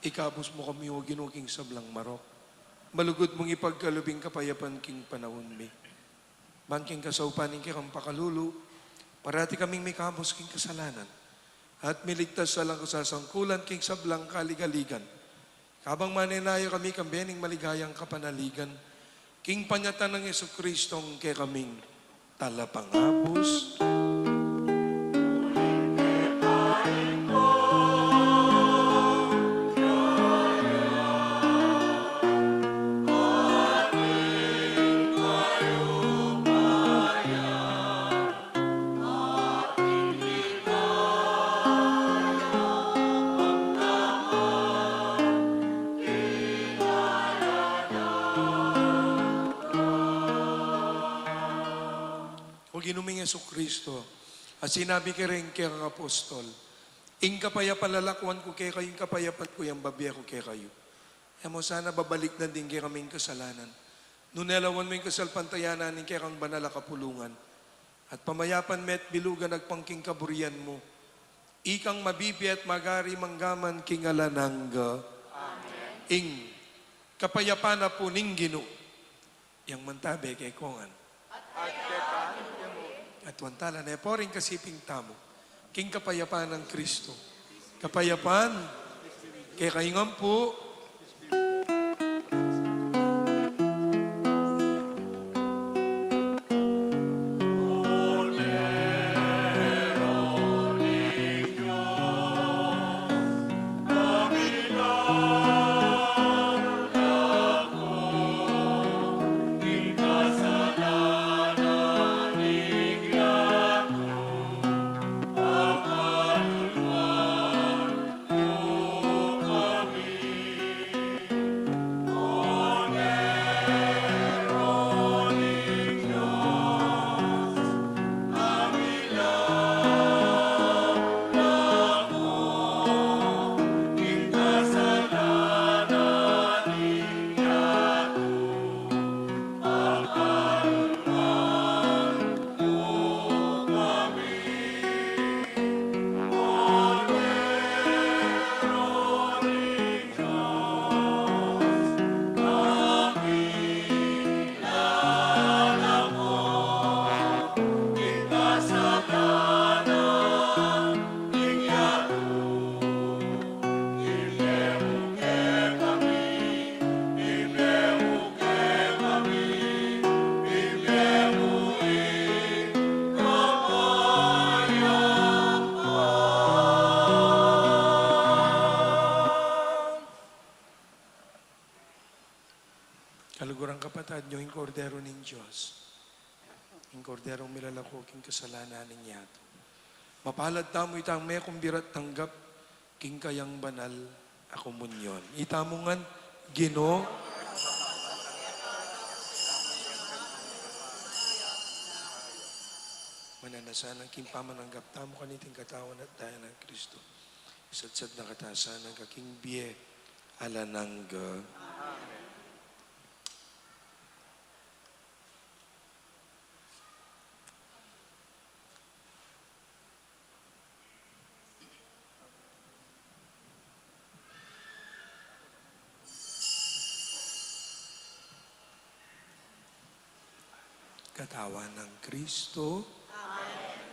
Ikabus mu kami, O Ginu, king sablang marok. Malugud mung ipagkalub ing kapayapan king panaun mi. Ban king kasaupan ning kekang pakalulu, parati kaming mikabus king kasalanan at miligtas alang kasasangkulan king sablang kaligaligan. Kabang manenaya kami kambe ning maligayang kapanaligan, king panyatang nang Jesucristong kekaming Talapangabus. Jesucristo, a sinabi kareng kekang apostol, "Ing kapayapan lalakwan ku kekayu, ing kapayapan ku yang bibie ku kekayu." E mu sana babalikdan ding kekaming kasalanan, nune lawan mu ing kasalpantayanan ning kekang banal a kapulungan, at pamayapan me at bilugan agpang king kaburian mu. Ikang mabibie at mag-ari mangga man king alang angga. Amen. Ing kapayapan na pu ning Ginu yang mantabe kekayu ngan. At keka mu. At wantala ne pu ring kasiping tamu king kapayapan nang Kristo. Kapayapan kekayu ngan pu. Kaluguran, kapatad, nyo ing Kordero ning Dios, ing Korderong milalako king kasalanan ning yatu. Mapalad tamu itang mekumbira at tanggap king kayang banal a komunyon. Itamu ngan, Ginu. Mananu sana king pamananggap tamu kaniting katawan at daya nang Kristo. Isatsat na kata sana king bie alang angga. Katawan nang Kristo. Amen.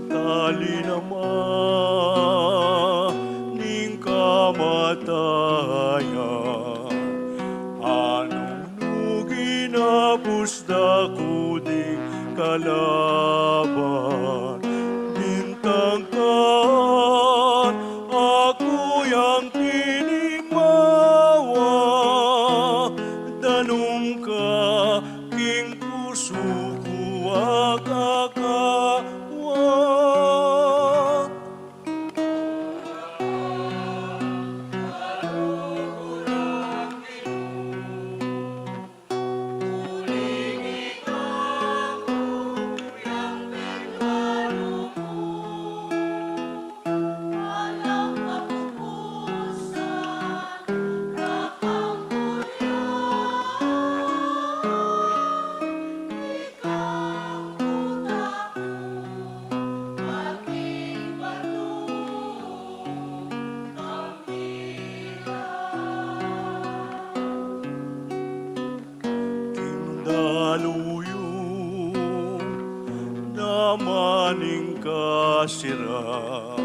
Tali naman ning kamatayan, anung nu ginapus da ku ding kalaban, bintang ka aku yang tinimawa, danum ka king pusu ku, akakawa. kasiran,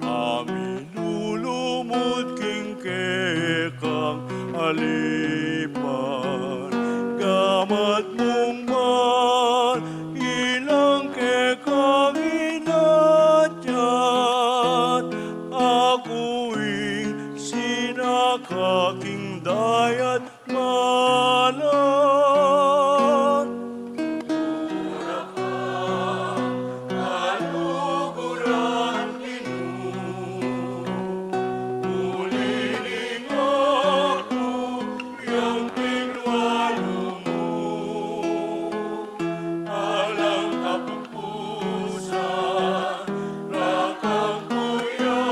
a milulumud king kekang alipan, gamat mung man ilang kekang inatyat, aku ing sinaka king dayat malan. Alang kapupusan, rakang kuya,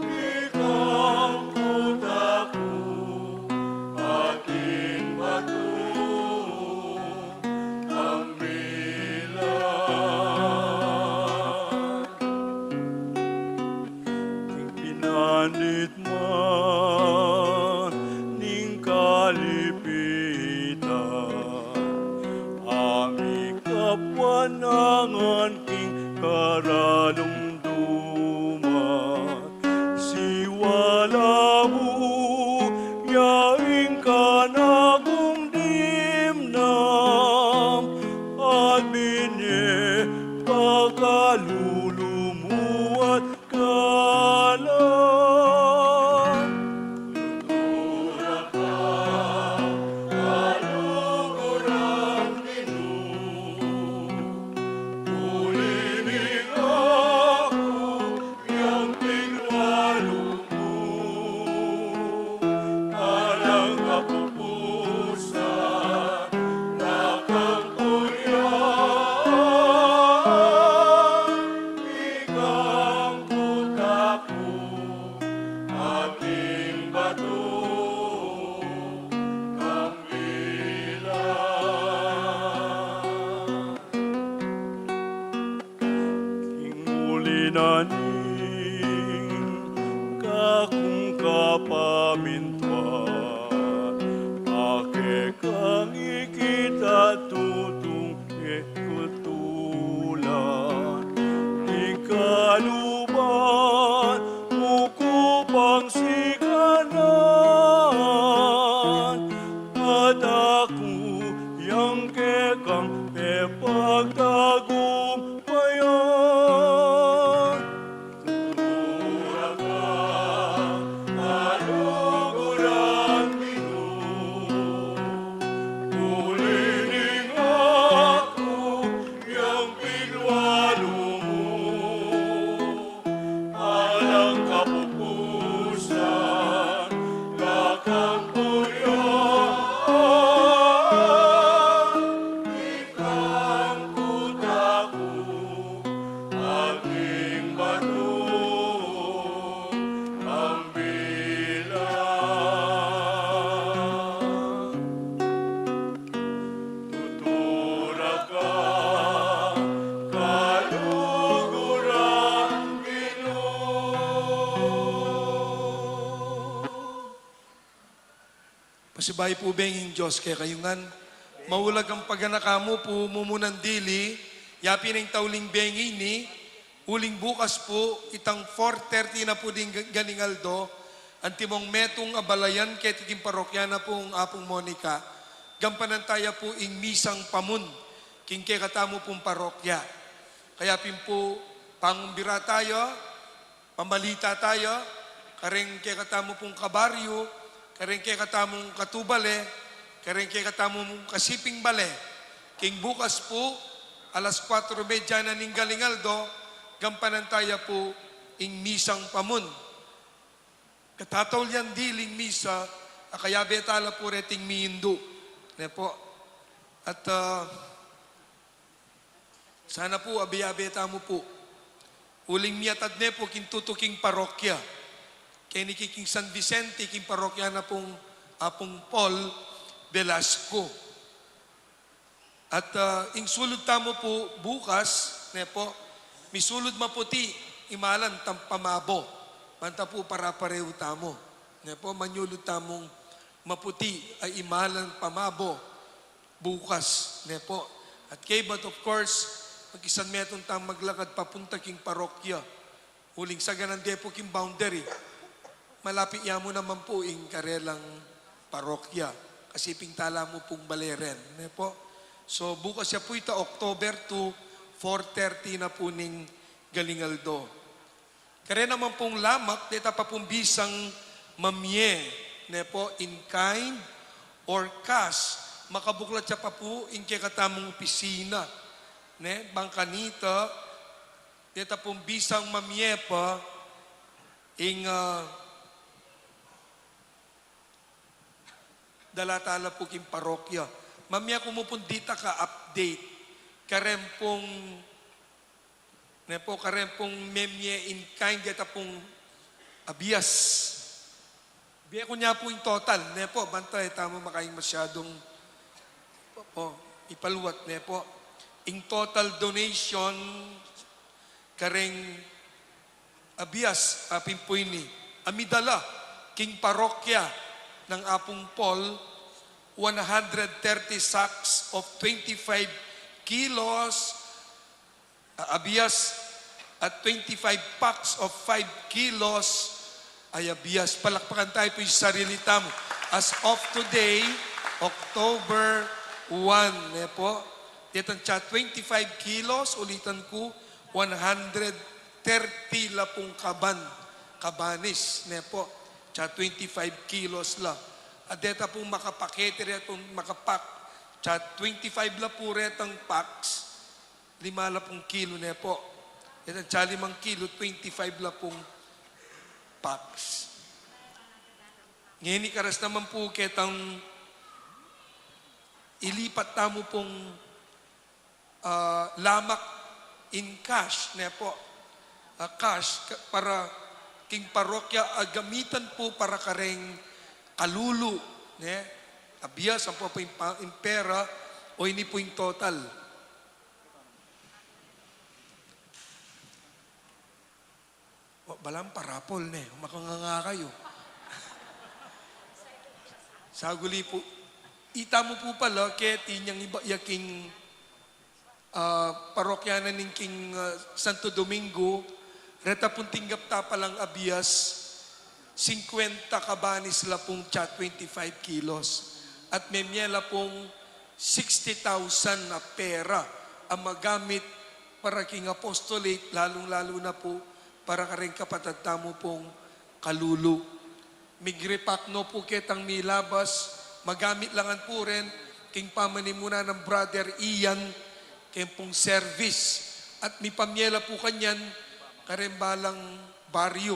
ikang kutaku, ating batu, ang bilang. King pinandit man ning kalipitan, a mikapwanangan king karalumduman, siwala mu ya ing kanakung dimnam, at binye pakalulu mu at kalan. Tuturan ka, kaluguran Ginu, uli ning aku yang piglalu mu, alang kapupusan, rakang kuya, ikang kutaku, ating batu, kambilan. King uli na ning kakung kapamintuan, a kekang ikit at tutung e kutulan, ikaluban mu ku pang sikanan, at aku yang kekang e pagtagumpayan. Tuturan ka, kaluguran Ginu, uli ning aku yang piglalu mu, alang kapupusan, rakang kuya, ikang kutaku, ating batu, kambilan. Tuturan ka, kaluguran Ginu. Pasibayu pu beng ing Dios kekayu ngan. Maulag a paganaka mu pu mumunan dili, yapin ing tauling bengi ini, uling bukas pu, itang four thirty na pu ding ga-, ganing aldo, antimong metung a balayan keti king parokya na pung Apung Monica, gampanan taya pu ing misang pamun, king kekatamu pung parokya. Kaya pin pu, pangumbira tayo, pamalita tayo, kareng kekatamu pung kabaryu, kareng kekatamung katubale, kareng kekatamung kasiping bale. King bukas pu, alas kuatro medya na ning galing aldo, gampanan taya pu ing misang pamun. Katataulian diling misa, a kayabe tala pu reting miindu. Ne pu. At, ah, sana pu, abe-abe tamu pu. Uling miatad ne pu king tutuking parokya. Keni ki king San Vicente, king parokya na pung Apung Paul Velasco. At, ah, ing sulud tamu pu bukas, ne pu, misulud maputi, imalan tang pamabo. Manta pu para parehu tamu. Ne pu, manyulud tamung maputi a imalan pamabo. Bukas, ne pu. At kaybat, of course, makisanmetung tang maglakad papunta king parokya. Uling saganan de pu king boundary, malapit ya mu naman pu ing karelang parokya. Kasi pintala mu pung bale ren, ne pu? So, bukas ya pu ita, October two, four thirty na pu ning galing aldo. Kare naman pung lamak, deta pa pung bisang mamie, ne pu, in kind or cash, makabuklat ya pa pu ing kekatamung opisina, ne, bang kanita, deta pung bisang mamie pa, ing, ah, dala tala pu king parokya. Mamie ku mu pung dita ka-update. Karen pung, ne pu, karen pung memie in kind, deta pung abias. Bie ku nya pu ing total, ne pu, banta e tamu makaing masyadung, o, ipaluat, ne pu. Ing total donation kareng abias, apin pu ini, a midala king parokya nang Apung Paul, one hundred thirty sacks of twenty-five kilos, a, abias, at twenty-five packs of five kilos a abias. Palakpakan tayu pu ing sarili tamu. As of today, October one, ne pu, detang tsa twenty-five kilos, ulitan ku, one hundred thirty la pung kaban, kabanis, ne pu, tsa twenty-five kilos la. At deta pung makapakete, retang makapak, tsa twenty-five la pu retang packs, lima la pung kilu, ne pu. Detang tsa limang kilu, twenty-five la pung packs. Ngeni karas naman pu ketang ilipat tamu pung, ah, lamak in cash, ne pu. Ah, cash ka-, para king parokya, a gamitan pu para kareng kalulu, ne. Abias, ampo pu ing pa-, ing pera, o ini pu ing total. O, balang parapol ne, makanganga kayu. Saguli pu, ita mu pu pala, keti inyang iba ya king, ah, parokya na ning king, ah, Santo Domingo, reta pung tinggap ta palang abias, singkwenta kabanis la pung tsa twenty-five kilos. At memie la pung sixty thousand a pera a magamit para king apostolate, lalung-lalu na pu para kareng kapatad tamu pung kalulu. Mig-repack no pu ketang milabas, magamit la ngan pu ren king pamanimunan nang Brother Ian, keng pung service. At mipamie la pu kanyan kareng balang baryu.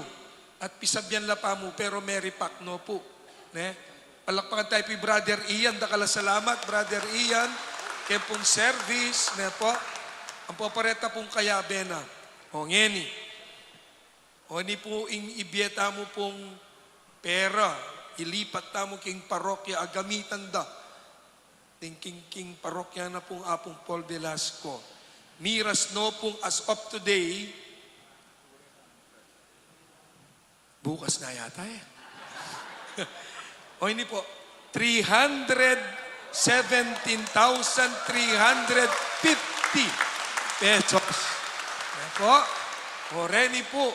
At pisabyan la pamu, pero me-repack no pu. Ne? Palakpakan tayu pu i Brother Ian, dakal a salamat, Brother Ian, keng pung service, ne pu? Ampo pa reta pung kayabe na. O, ngeni. O, ini pu ing ibie tamu pung pera, ilipat tamu king parokya a gamitan da. Ding king, king parokya na pung Apung Paul Velasco. Miras no pung as of today, bukas na yata e. O, ini pu, three hundred seventeen thousand three hundred fifty pesos. Ayan pu. O, reni pu,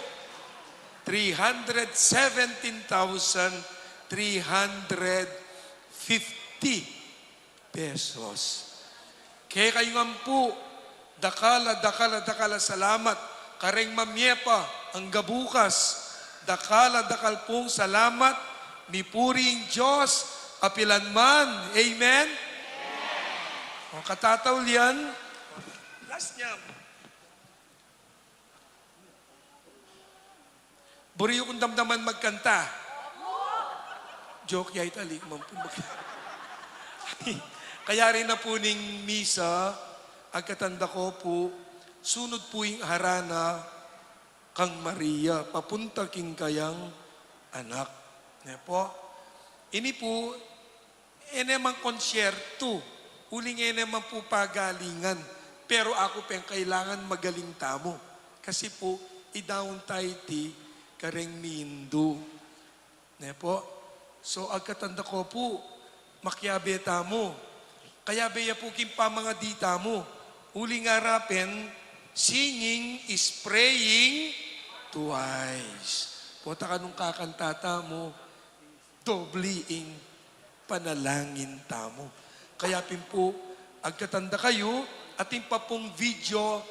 three hundred seventeen thousand three hundred fifty pesos. Kekayu ngan pu, dakal a, dakal a, dakal a salamat. Kareng mamie pa angga bukas, dakal a, dakal pung salamat. Mipuri ing Dios kapilanman. Amen? O, katataulian. Last niya. Buri yu kung damdaman magkanta. Joke ya, itali man pu mag-, kayari na pu ning misa, agkatanda ko pu, sunud pu ing harana kang Maria, papunta king kayang anak. Ne pu? Ini pu, e ne man konsyertu, uling e ne man pu pagalingan, pero aku peng kailangan magaling tamu. Kasi pu, idaun ta iti kareng mindu. Ne pu? So, agkatanda ko pu, makiabe tamu. Kayabe ya pu king pamangadi tamu. Uling arapen, singing is praying twice. Pota kanung kakanta tamu, doble ing panalangin tamu. Kaya pin pu, agkatan da kayu, atin pa pung video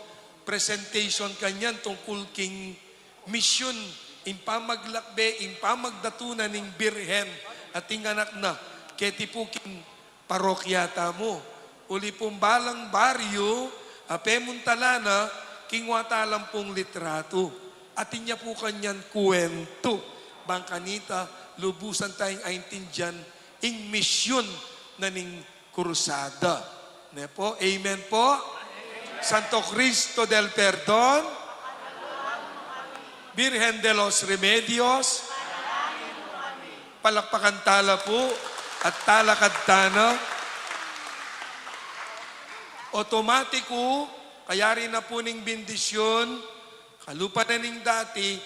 presentation kanyan tungkul king misyun, ing pamaglakbe, ing pamagdatu na ning Birhen at ing anak na, keti pu king parokya tamu. Uli pung balang baryu, a pemuntala na, kingwa tala pung litratu. Atin ya pu kanyan kuwentu. Bang kanita, lubusan tang aintindian ing misyun na ning krusada. Ne po? Amen po? Santo Cristo del Perdon, Virgen de los Remedios, palakpakan tala pu at talakad tana. Otomatiku, kayari na pu ning bendisyun, kalupa na ning dati,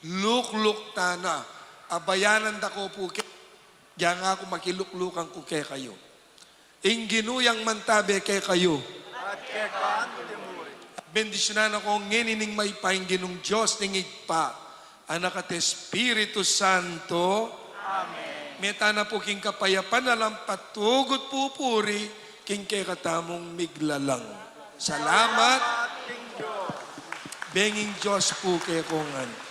lukluk tana. Abayanan da ko pu ke, ya nga ku makiluklukan ku kekayu. Ing Ginu yang mantabe kekayu. At keka mu rin. Bendisyunan na ko ngeni ning mayupaya ing Ginung Dios ning Ibpa, Anak at Espiritu Santo. Amen. Mete na pu king kapayapan alang patugut pupuri king kekatamung miglalang. Salamat. Salamat king Dios. Benging Dios pu kekongan.